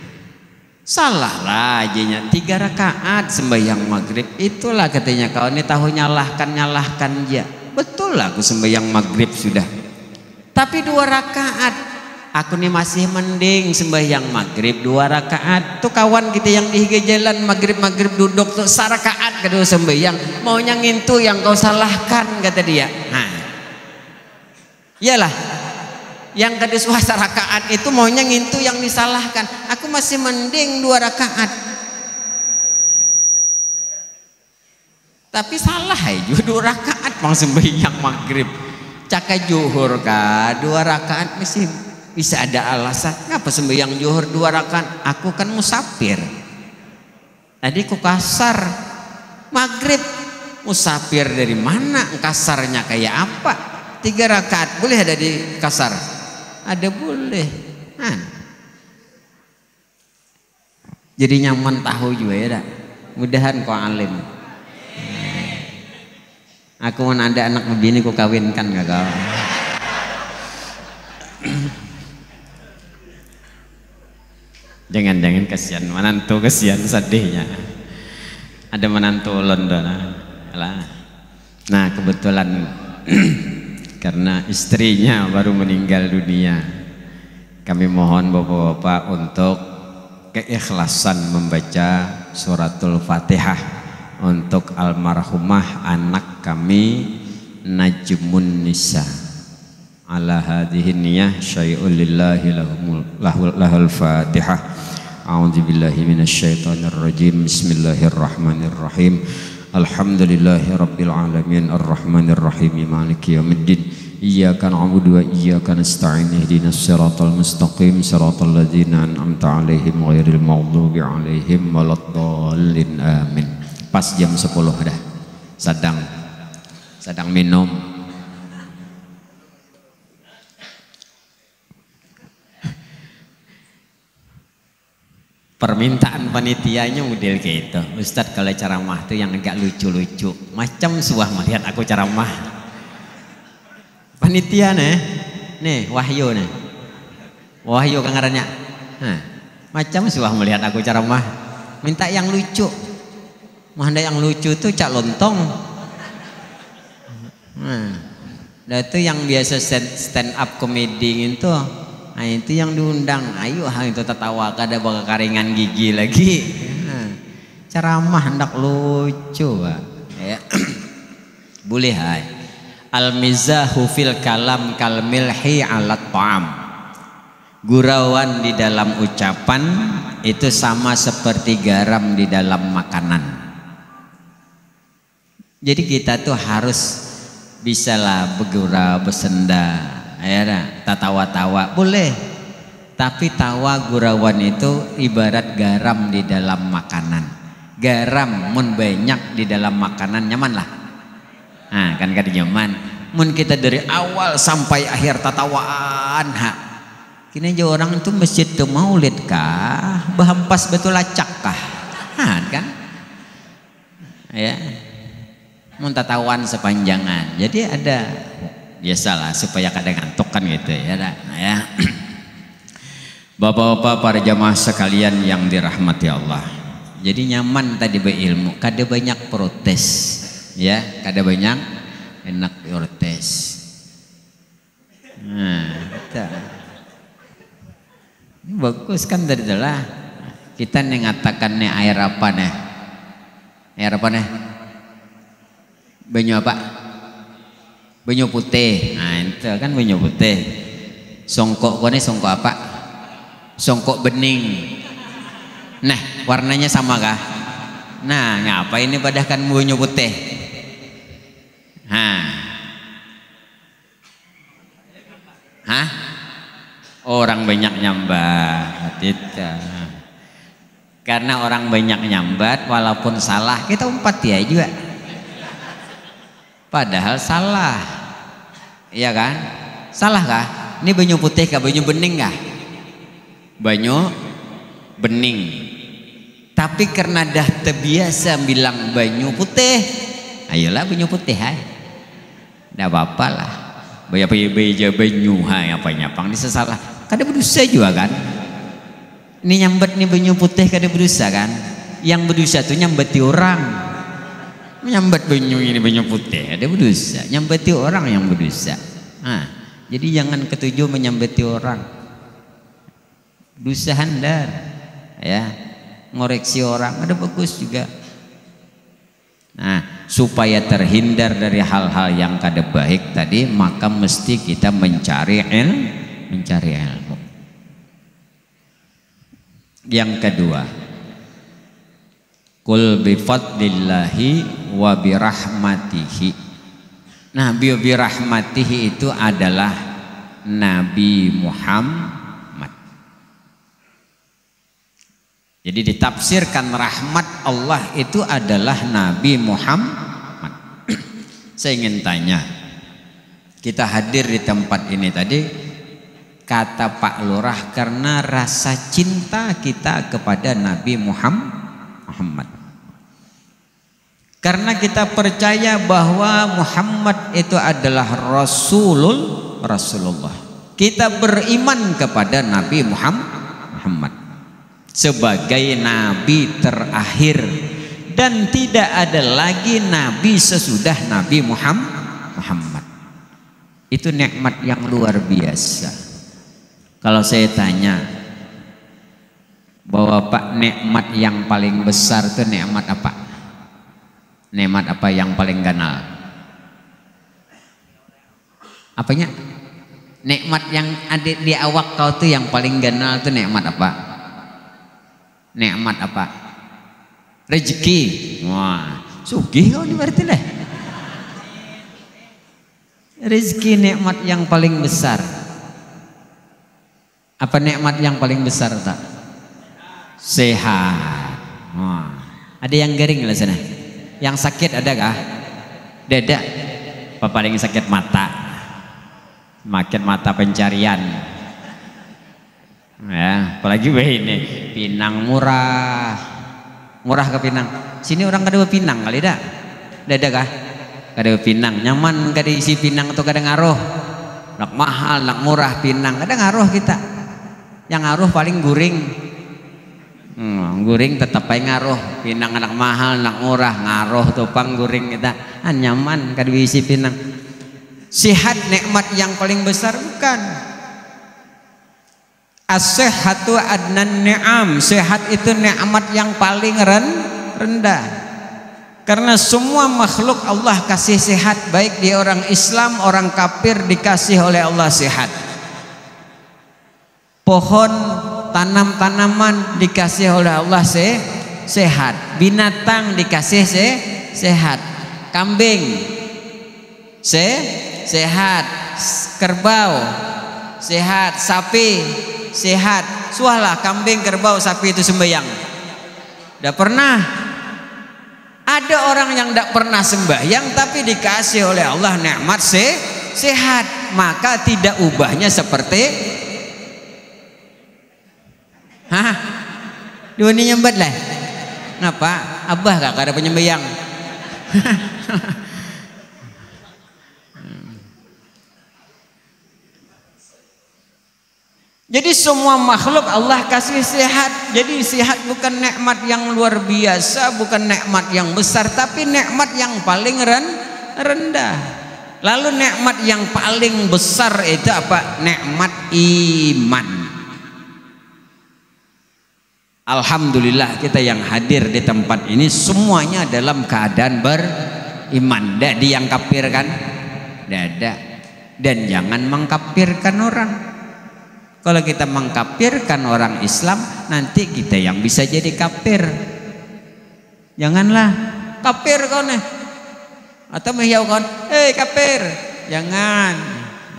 Salah lah ajanya, tiga rakaat sembahyang maghrib. Itulah katanya, kau ini tahu nyalahkan-nyalahkan aja. Betul lah aku sembahyang maghrib sudah. Tapi dua rakaat. Aku ni masih mending sembahyang maghrib dua rakaat. Tuh kawan kita yang di higa jalan maghrib-maghrib duduk tuh sarakaat kada sembahyang. Maunya ngintu yang kau salahkan, kata dia. Nah. Iyalah. Yang kada suah sarakaat itu maunya ngintu yang disalahkan. Aku masih mending dua rakaat. Tapi salah aja dua rakaat pang sembahyang maghrib. Caka juhur ka dua rakaat masih bisa ada alasan. Ngapa sembahyang juhur dua rakaat? Aku kan musafir. Tadi ku kasar. Maghrib. Musafir dari mana? Kasarnya kayak apa? Tiga rakaat boleh ada di kasar? Ada boleh. Nah. Jadi nyaman tahu juga ya dak? Mudahan kau alim. Aku mun ada anak bini ku kawinkan kakak. Jangan-jangan kasihan menantu, kasihan sedihnya. Ada menantu ulun tuh nah. Alah. Nah, kebetulan karena istrinya baru meninggal dunia, kami mohon bapak-bapak untuk keikhlasan membaca suratul Fatihah untuk almarhumah anak kami, Najmun Nisa. Ala hadhihi niyah syai'un lillahi lahumul, lahul, lahul Fatihah. A'udzu billahi minasyaitonir rajim. Bismillahirrahmanirrahim. Alhamdulillahi rabbil alamin, arrahmanir rahim, maliki yaumiddin. Iyyaka na'budu wa iyyaka nasta'in. Ihdinas siratal mustaqim, siratal ladzina an'amta 'alaihim ghairil maghdubi 'alaihim waladdallin. Amin. Pas jam sepuluh dah. Sadang sadang minum. Permintaan panitianya model kayak itu. Ustadz, kalau ceramah tuh yang agak lucu-lucu. Macam suah melihat aku ceramah. Panitia nih. Nih, Wahyu nih. Wahyu kan ngarannya. Nah, macam suah melihat aku ceramah. Minta yang lucu. Mah ada yang lucu tuh Cak Lontong. Nah, dah tuh yang biasa stand, stand up comedy gitu. Nah, itu yang diundang. Ayo, ha, itu tertawa kada bakakaringan gigi lagi. Nah, ceramah hendak lucu, Pak. Ya. Boleh, hai. Al mizahu fil kalam kal milhi alat ta'am. Gurauan di dalam ucapan itu sama seperti garam di dalam makanan. Jadi kita tuh harus bisalah begurau, besenda, ya dah, tatawa-tawa boleh. Tapi tawa gurauan itu ibarat garam di dalam makanan. Garam mun banyak di dalam makanan nyaman lah. Nah, kan kada nyaman. Mun kita dari awal sampai akhir tatawaan, ha. Kini aja orang itu masjid ke maulid kah, bahampas betul acak kah? Nah, kan? Ya. Mun tatawan sepanjangan. Jadi ada biasalah supaya kada ngantuk kan gitu ya, dah. Nah, ya. Bapak-bapak, para jamaah sekalian yang dirahmati Allah. Jadi nyaman tadi berilmu, kada banyak protes, ya, kada banyak enak protes. Nah, kita. Ini bagus kan tadi tuh lah. Kita nih ngatakan nih air apa nih? Air apa nih? Banyu apa? Banyu putih. Nah, itu kan banyu putih. Songkok kau nih songkok apa? Songkok bening. Nah, warnanya sama kah? Nah, ngapa ini padahkan banyu putih? Nah. Hah? Orang banyak nyambat, tidak. Karena orang banyak nyambat, walaupun salah, kita umpat ya juga. Padahal salah. Iya kan? Salah kah? Ini banyu putih kah? Banyu bening kah? Banyu bening. Tapi karena dah terbiasa bilang banyu putih, ayolah banyu putih hai. Ndak apa-apa lah. Baya beja banyu hai, apa nyapang disesalah. Kada berdosa juga kan? Ini nyambat nih banyu putih kada berdosa kan? Yang berdosa tuh nyambati orang. Nyambat banyu ini banyu putih kada berdosa. Nyambati orang yang berdosa. Nah, jadi jangan ketuju menyambati orang. Dosa handar, ya. Ngoreksi orang ada bagus juga. Nah, supaya terhindar dari hal-hal yang kada baik tadi, maka mesti kita mencari il, mencari ilmu. Yang kedua, kul bifadlillahi wa birahmatihi. Nah, bi birahmatihi itu adalah Nabi Muhammad. Jadi ditafsirkan rahmat Allah itu adalah Nabi Muhammad. Saya ingin tanya, kita hadir di tempat ini tadi, kata Pak Lurah, karena rasa cinta kita kepada Nabi Muham-, Muhammad. Karena kita percaya bahwa Muhammad itu adalah Rasulul, Rasulullah. Kita beriman kepada Nabi Muham-, Muhammad sebagai nabi terakhir dan tidak ada lagi nabi sesudah Nabi Muham-, Muhammad. Itu nikmat yang luar biasa. Kalau saya tanya, bahwa Pak, nikmat yang paling besar tuh nikmat apa? Nikmat apa yang paling ganal? Apanya? Nikmat yang ada di awak kau tuh yang paling ganal tuh nikmat apa? Nikmat apa? Rezeki. Wah, sugih kau ini berarti lah. Rezeki nikmat yang paling besar. Apa nikmat yang paling besar tak? Sehat. Wah. Ada yang garing lah sana. Yang sakit ada kah? Dada. Apa paling sakit mata? Makin mata pencarian. Ya, apalagi weh ini pinang murah. Murah ke pinang. Sini orang kada pinang kali dah. Dada kah? Kada pinang, nyaman kada isi pinang tu kada ngaruh. Nak mahal, nak murah pinang, kada ngaruh kita. Yang ngaruh paling guring. Hmm, guring tetap aja ngaruh. Pinang nak mahal, nak murah ngaruh tu pang guring kita. Ah, nyaman kada isi pinang. Sihat nikmat yang paling besar bukan? As-sihhatu adnan ni'am, sehat itu nikmat yang paling ren-, rendah. Karena semua makhluk Allah kasih sehat, baik dia orang Islam, orang kafir dikasih oleh Allah sehat. Pohon, tanam-tanaman dikasih oleh Allah se-, sehat. Binatang dikasih se-, sehat. Kambing Se-, sehat. Kerbau sehat, sapi sehat. Suahlah kambing, kerbau, sapi itu sembahyang? Tidak pernah. Ada orang yang tidak pernah sembahyang tapi dikasih oleh Allah nikmat se-, sehat, maka tidak ubahnya seperti Hah? Dua ni nyambat lah. Ngapa? Abah kah kada penyembayang? Jadi semua makhluk Allah kasih sehat. Jadi sehat bukan nikmat yang luar biasa, bukan nikmat yang besar, tapi nikmat yang paling ren-, rendah. Lalu nikmat yang paling besar itu apa? Nikmat iman. Alhamdulillah kita yang hadir di tempat ini semuanya dalam keadaan beriman. Tidak di yang kafir kan? Tidak ada. Dan jangan mengkafirkan orang. Kalau kita mengkafirkan orang Islam, nanti kita yang bisa jadi kafir. Janganlah kafir kau nih. Atau menghiau kau, "Hei kafir." Jangan.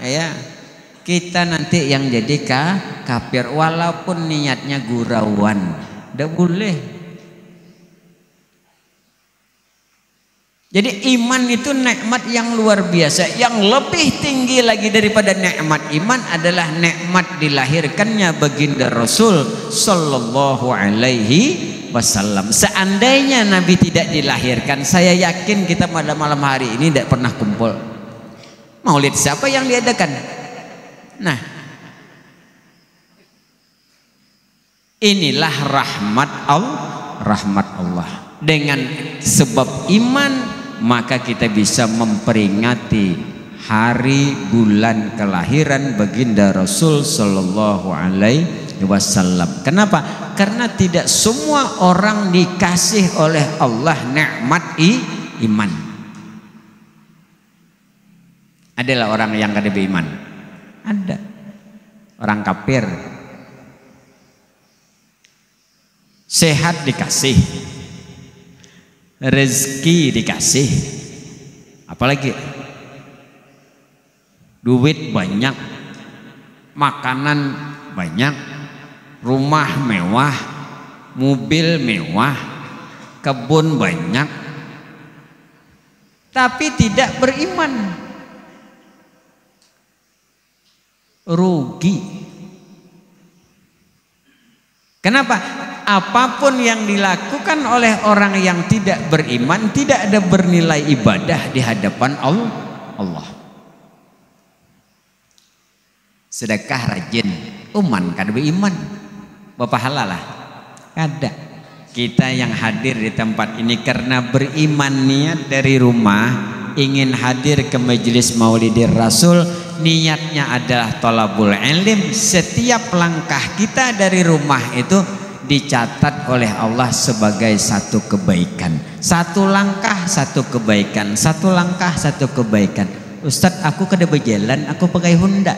Ya. Kita nanti yang jadi ka, kafir walaupun niatnya gurauan. Tidak boleh. Jadi iman itu nikmat yang luar biasa. Yang lebih tinggi lagi daripada nikmat iman adalah nikmat dilahirkannya baginda Rasul sallallahu alaihi wasallam. Seandainya Nabi tidak dilahirkan, saya yakin kita pada malam hari ini tidak pernah kumpul. Maulid siapa yang diadakan? Nah, inilah rahmat Allah, rahmat Allah. Dengan sebab iman, maka kita bisa memperingati hari bulan kelahiran baginda Rasul sallallahu alaihi wasallam. Kenapa? Karena tidak semua orang dikasih oleh Allah nikmat i, iman. Adalah orang yang kada beriman. Ada. Orang kafir. Sehat dikasih. Rezeki dikasih. Apalagi? Duit banyak. Makanan banyak. Rumah mewah. Mobil mewah. Kebun banyak. Tapi tidak beriman. Rugi. Kenapa? Apapun yang dilakukan oleh orang yang tidak beriman, tidak ada bernilai ibadah di hadapan Al-, Allah. Sedekah rajin, uman kada beriman. Bapahala lah. Kada. Kita yang hadir di tempat ini karena beriman niat dari rumah, ingin hadir ke majelis Maulidir Rasul, niatnya adalah tolabul ilim. Setiap langkah kita dari rumah itu dicatat oleh Allah sebagai satu kebaikan. Satu langkah, satu kebaikan. Satu langkah, satu kebaikan. Ustadz, aku kada berjalan, aku pakai Honda.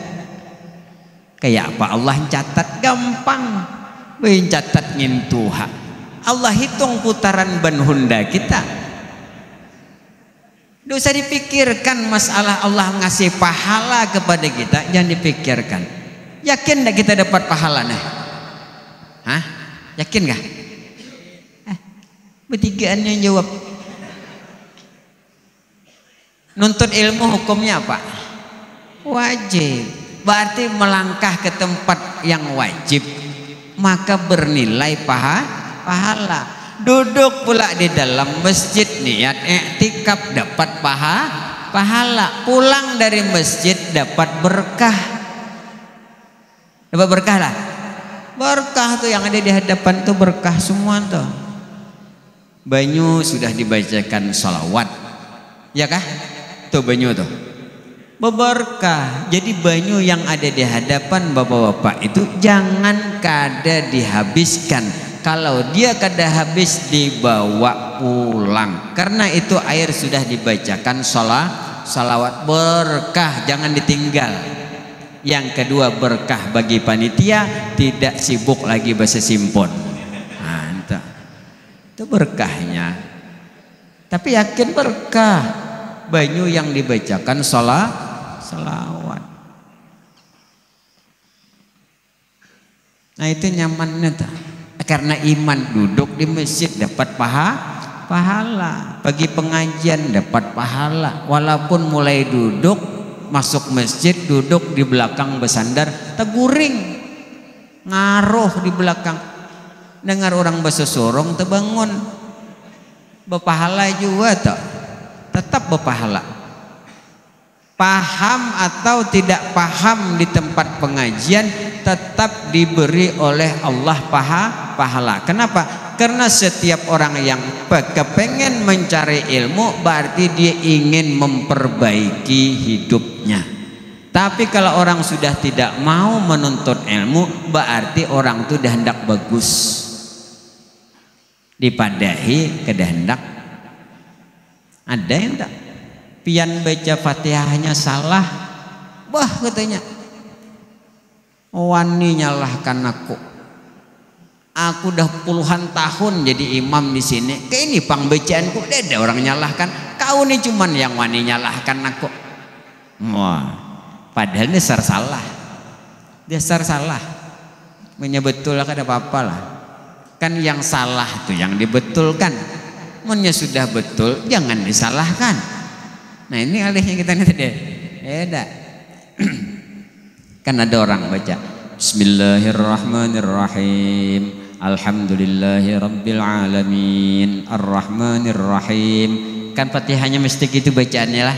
Kayak apa Allah ncatat? Gampang. Wih, ncatat ngintuha. Allah hitung putaran ban Honda kita. Tidak usah dipikirkan masalah Allah ngasih pahala kepada kita, jangan dipikirkan. Yakin tidak kita dapat pahala nah? Hah? Yakin kah? Eh, bertigaan yang jawab. Nuntut ilmu hukumnya apa? Wajib. Berarti melangkah ke tempat yang wajib, maka bernilai paha-, pahala. Duduk pula di dalam masjid niat iktikaf dapat paha-, pahala. Pulang dari masjid dapat berkah. Dapat berkah lah. Berkah tuh yang ada di hadapan tuh berkah semua tuh. Banyu sudah dibacakan salawat. Ya kah? Tuh banyu tuh. Beberkah. Jadi banyu yang ada di hadapan bapak-bapak itu jangan kada dihabiskan. Kalau dia kada habis dibawa pulang. Karena itu air sudah dibacakan sala-, salawat berkah. Jangan ditinggal. Yang kedua berkah bagi panitia, tidak sibuk lagi basesimpun. Nah, itu. Itu berkahnya. Tapi yakin berkah banyu yang dibacakan sala-, salawat. Nah, itu nyamannya tuh. Karena iman duduk di masjid dapat paha-, pahala. Pergi pengajian dapat pahala. Walaupun mulai duduk masuk masjid duduk di belakang bersandar teguring. Ngaruh di belakang. Dengar orang besesurung tebangun. Berpahala juga tuh. Tetap berpahala. Paham atau tidak paham di tempat pengajian tetap diberi oleh Allah paha-, pahala. Kenapa? Karena setiap orang yang pe-, kepengen mencari ilmu berarti dia ingin memperbaiki hidupnya. Tapi kalau orang sudah tidak mau menuntut ilmu, berarti orang tu dah hendak bagus. Dipadahi kada hendak. Ada yang tak? Pian baca Fatihahnya salah. Wah, katanya. Wani nyalahkan aku. Aku dah puluhan tahun jadi imam di sini. Kayak ini pang bacaanku, tidak ada orang nyalahkan. Kau ni cuman yang wani nyalahkan aku. Wah, padahal ini ser-, salah. Dasar salah. Munnya betul lah, kada apa-apa lah. Kan yang salah tu yang dibetulkan. Munnya sudah betul, jangan disalahkan. Nah, ini alihnya kita ni tadi. Beda. Kan ada orang baca, "Bismillahirrahmanirrahim. Alhamdulillahirabbil alamin. Arrahmanirrahim." Kan Fatihahnya mesti gitu bacaannya lah.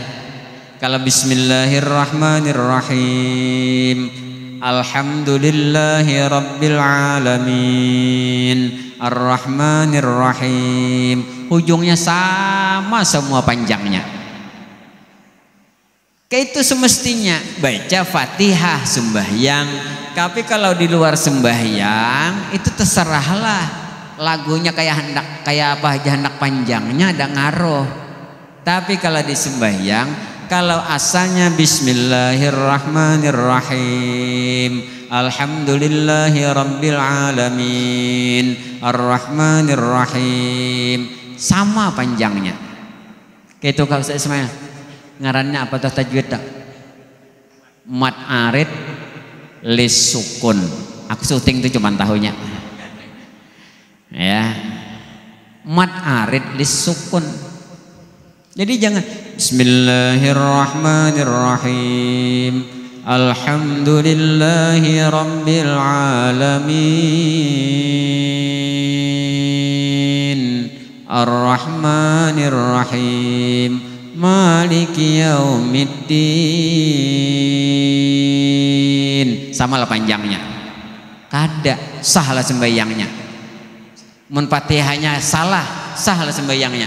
Kalau Bismillahirrahmanirrahim. Alhamdulillahirabbil alamin. Arrahmanirrahim. Ujungnya sama semua panjangnya. Kayak itu semestinya baca Fatihah sembahyang. Tapi kalau di luar sembahyang itu terserahlah. Lagunya kayak hendak, kayak apa aja hendak panjangnya ada ngaruh. Tapi kalau di sembahyang, kalau asalnya Bismillahirrahmanirrahim, Alhamdulillahirabbil alamin, Arrahmanirrahim, sama panjangnya. Kayak itu Kak Ustaz Ismail. Ngarannya apa tuh tajwid tak? Mat arid lis sukun. Aku syuting tuh cuman tahunya. Ya. Mat arid lis sukun. Jadi jangan Bismillahirrahmanirrahim. Alhamdulillahirabbil alamin. Arrahmanirrahim. Maliki yaumiddin. Sama lah panjangnya. Kada sah lah sembahyangnya. Mun Fatihahnya salah, sah lah sembahyangnya.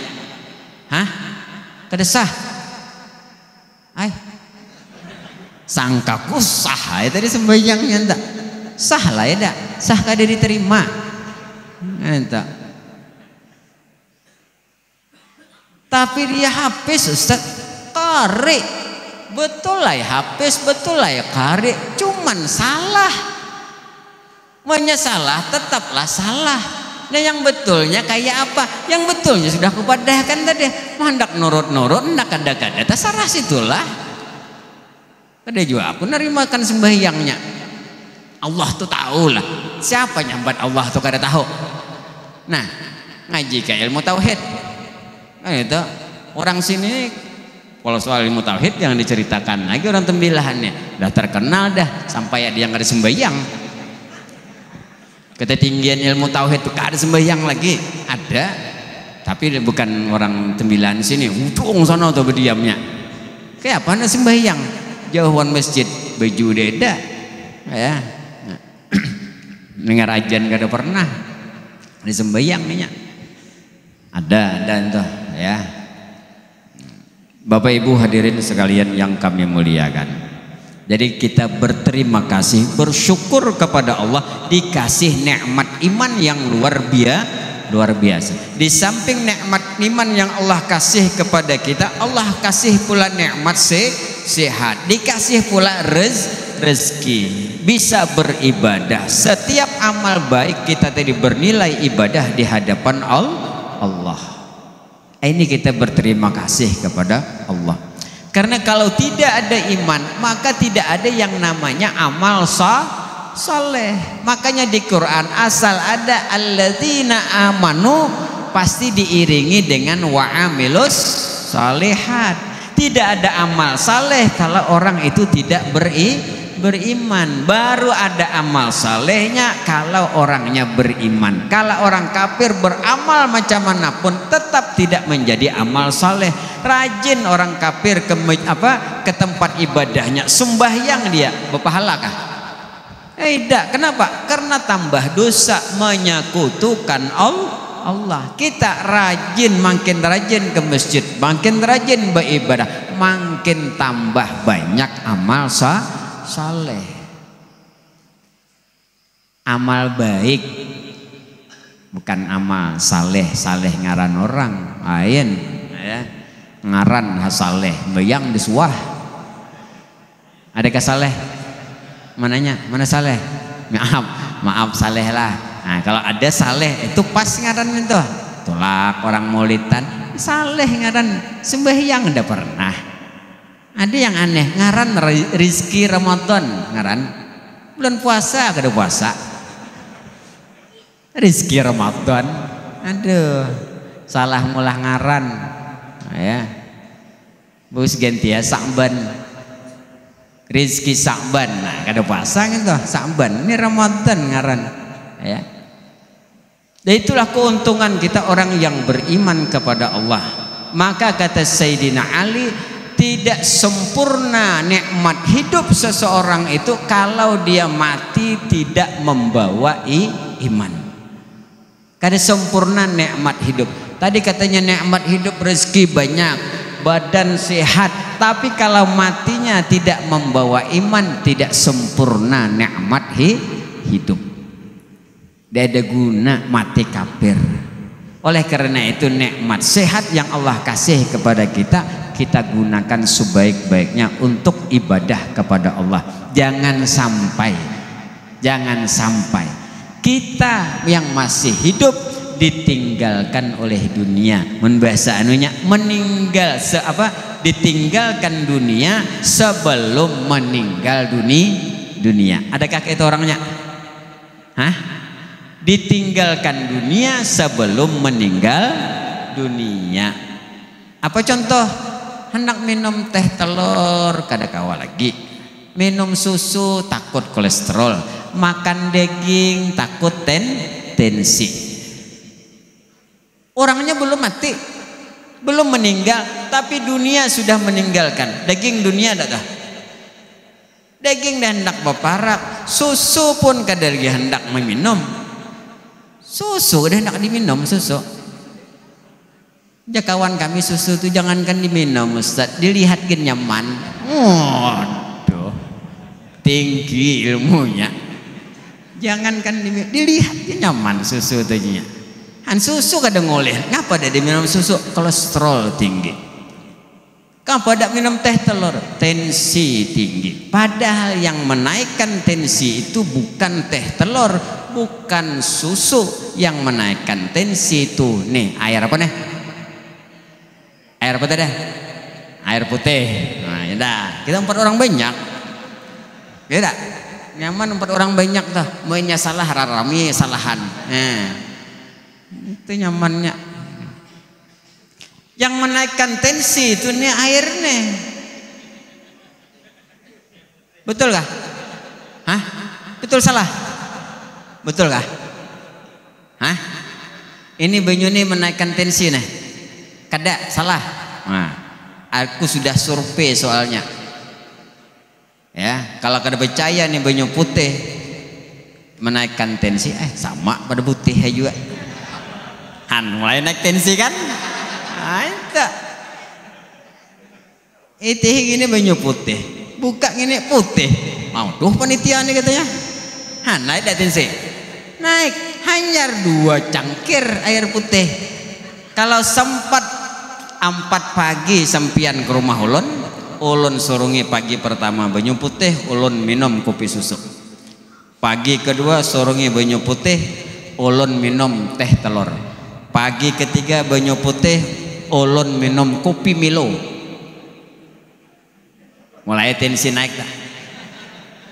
Hah? Kada sah. Ai. Sangkaku sah ai tadi sembahyangnya enta. Sah lah ya dak? Sah kada diterima. Enta. Tapi dia hapis Ustaz. Kari. Betul lah ya hapis, betul lah ya kari. Cuman salah. Munnya salah, tetaplah salah. Nah, yang betulnya kayak apa? Yang betulnya sudah kupadahkan tadi. Mau hendak nurut-nurut, hendak kada-kada, terserah situlah. Kada jua aku narimakan sembahyangnya. Allah tu tahu lah. Siapa nyambat Allah tu kada tahu? Nah, ngaji ka ilmu tauhid. Nah, itu orang sini kalau soal ilmu tauhid jangan diceritakan lagi orang tembilahannya. Dah terkenal dah sampai ada yang kada sembahyang. Ketinggian ilmu tauhid tu kada sembahyang lagi. Ada. Tapi bukan orang tembilahan sini. Ujung sana tu berdiamnya. Kayak apa nak sembahyang? Jauhan masjid, baju deda. Ya. Dengar ajan kada pernah. Ada sembahyang nya. Ada, ada entah ya. Bapak Ibu hadirin sekalian yang kami muliakan. Jadi kita berterima kasih, bersyukur kepada Allah dikasih nikmat iman yang luar biasa, luar biasa. Di samping nikmat iman yang Allah kasih kepada kita, Allah kasih pula nikmat se sehat, dikasih pula rez rezeki, bisa beribadah. Setiap amal baik kita tadi bernilai ibadah di hadapan Allah. Ini kita berterima kasih kepada Allah. Karena kalau tidak ada iman, maka tidak ada yang namanya amal sa saleh. Makanya di Quran asal ada alladzina amanu pasti diiringi dengan wa amilus salihat. Tidak ada amal saleh kalau orang itu tidak beri beriman. Baru ada amal salehnya kalau orangnya beriman. Kalau orang kafir beramal macam mana pun tetap tidak menjadi amal saleh. Rajin orang kafir ke apa ke tempat ibadahnya, sembahyang dia, berpahalakah? Eh, tidak. Kenapa? Karena tambah dosa, menyekutukan Allah. Kita rajin, makin rajin ke masjid, makin rajin beribadah, makin tambah banyak amal sa saleh. Amal baik, bukan amal saleh, saleh ngaran orang lain, ya. Ngaran hasaleh, bayang disuah. Adakah saleh? Mananya? Mana saleh? Maaf, maaf saleh lah. Nah, kalau ada saleh itu pas ngaran itu. Tulak orang maulitan, saleh ngaran sembahyang ndak pernah. Ada yang aneh, ngaran Rizki Ramadan ngaran. Bulan puasa kada puasa. Rizki Ramadan. Aduh, salah mulah ngaran. Ya. Bus ganti ya Sa'ban. Rizki Sa'ban. Nah, kada puasa gitu. Sa'ban. Ini Ramadan ngaran. Ya. Dan itulah keuntungan kita orang yang beriman kepada Allah. Maka kata Sayyidina Ali, tidak sempurna nikmat hidup seseorang itu kalau dia mati tidak membawa i- iman. Kada sempurna nikmat hidup. Tadi katanya nikmat hidup, rezeki banyak, badan sehat, tapi kalau matinya tidak membawa iman, tidak sempurna nikmat hi- hidup. Tidak ada guna mati kafir. Oleh karena itu nikmat sehat yang Allah kasih kepada kita, kita gunakan sebaik-baiknya untuk ibadah kepada Allah. Jangan sampai, jangan sampai kita yang masih hidup ditinggalkan oleh dunia. Mun bahasa anunya meninggal se apa ditinggalkan dunia sebelum meninggal dunia. Dunia. Adakah itu orangnya? Hah? Ditinggalkan dunia sebelum meninggal dunia. Apa contoh? Hendak minum teh telur, kada kawa lagi. Minum susu, takut kolesterol. Makan daging, takut ten tensi. Orangnya belum mati, belum meninggal, tapi dunia sudah meninggalkan. Daging dunia ada kah? Daging dah hendak baparak, susu pun kada lagi hendak meminum. Susu kada hendak diminum, susu. Jakawan kami susu tu jangankan diminum, Ustaz, dilihat gin nyaman. Waduh. Tinggi ilmunya. Jangankan dimi- dilihat gin nyaman susu tu nya. Han susu kada ngoleh. Ngapa ada diminum susu? Kolesterol tinggi. Kapada minum teh telur, tensi tinggi. Padahal yang menaikkan tensi itu bukan teh telur, bukan susu. Yang menaikkan tensi itu nih air apa nih? Air apa tadi? Air putih. Nah, ya dah. Kita empat orang banyak. Ya dah. Nyaman empat orang banyak tuh. Mainnya salah rarami salahan. Nah. Itu nyamannya. Yang menaikkan tensi itu nih air nih. Betul kah? Hah? Betul salah? Betul kah? Hah? Ini banyu nih menaikkan tensi nih. Kada, salah. Nah, aku sudah survei soalnya. Ya, kalau kada percaya nih banyu putih menaikkan tensi, eh sama pada putih aja juga. Han mulai naik tensi kan? Nah, itu. Itih gini banyu putih, buka gini putih. Mau tuh panitia nih katanya. Han naik dah tensi. Naik, hanyar dua cangkir air putih. Kalau sempat empat pagi sampian ke rumah ulun, ulun surungi pagi pertama banyu putih, ulun minum kopi susu. Pagi kedua surungi banyu putih, ulun minum teh telur. Pagi ketiga banyu putih, ulun minum kopi Milo. Mulai tensi naik dah.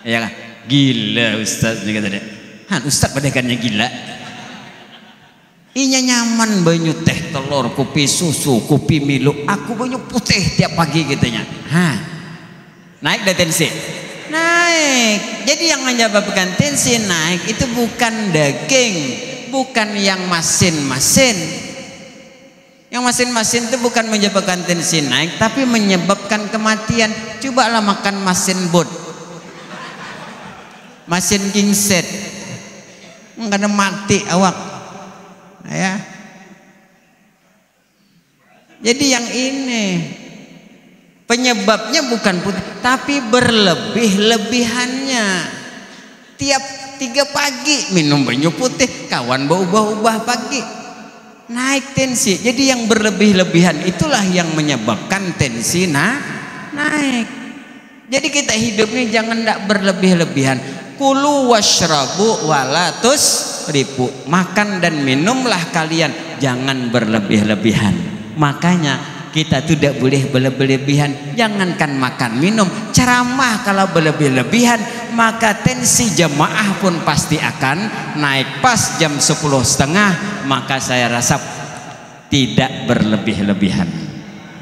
Ya kan? Gila ustaz ni kata dia. Han ustaz padahakannya gila. Inya nyaman banyu teh telur, kopi susu, kopi Milo. Aku banyu putih tiap pagi katanya. Ha. Naik dah tensi. Naik. Jadi yang menyebabkan tensi naik itu bukan daging, bukan yang masin-masin. Yang masin-masin itu bukan menyebabkan tensi naik, tapi menyebabkan kematian. Cobalah makan masin bot. Masin kingset. Kada mati awak. Ya. Jadi yang ini penyebabnya bukan putih, tapi berlebih-lebihannya. Tiap tiga pagi minum banyu putih, kawan berubah-ubah pagi. Naik tensi. Jadi yang berlebih-lebihan itulah yang menyebabkan tensi na naik. Jadi kita hidup nih jangan ndak berlebih-lebihan. Kulu washrabu wala tusrifu. Makan dan minumlah kalian, jangan berlebih-lebihan. Makanya kita tuh tidak boleh berlebih-lebihan. Jangankan makan minum, ceramah kalau berlebih-lebihan, maka tensi jemaah pun pasti akan naik. Pas jam sepuluh setengah, maka saya rasa tidak berlebih-lebihan.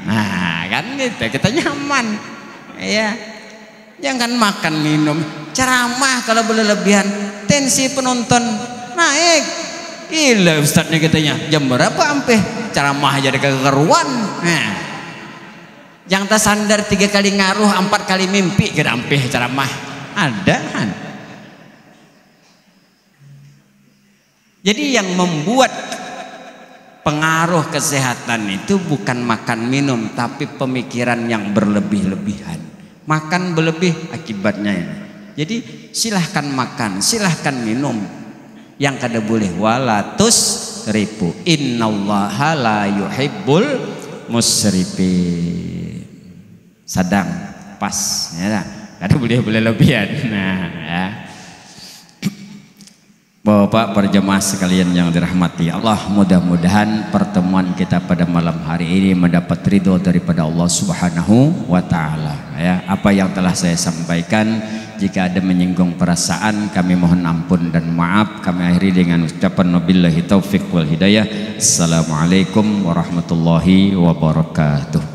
Nah, kan gitu, kita nyaman. Ya. Jangan makan minum, ceramah kalau berlebihan, tensi penonton naik. Gila ustadznya katanya, jam berapa ampih? Ceramah aja ada kekeruan. Nah. Yang tersandar tiga kali ngaruh, empat kali mimpi, kira ampih ceramah. Ada kan? Jadi yang membuat pengaruh kesehatan itu bukan makan minum, tapi pemikiran yang berlebih-lebihan. Makan berlebih akibatnya ini. Jadi silahkan makan, silahkan minum. Yang kada boleh walatus ripu. Innallaha la yuhibbul musrifin. Sedang pas, ya. Kada boleh boleh lebihan. Nah, ya. Bapak-bapak, para jemaah sekalian yang dirahmati Allah, mudah-mudahan pertemuan kita pada malam hari ini mendapat ridho daripada Allah Subhanahu wa Ta'ala. Ya, apa yang telah saya sampaikan, jika ada menyinggung perasaan, kami mohon ampun dan maaf. Kami akhiri dengan ucapan wabillahi taufiq wal hidayah. Assalamualaikum warahmatullahi wabarakatuh.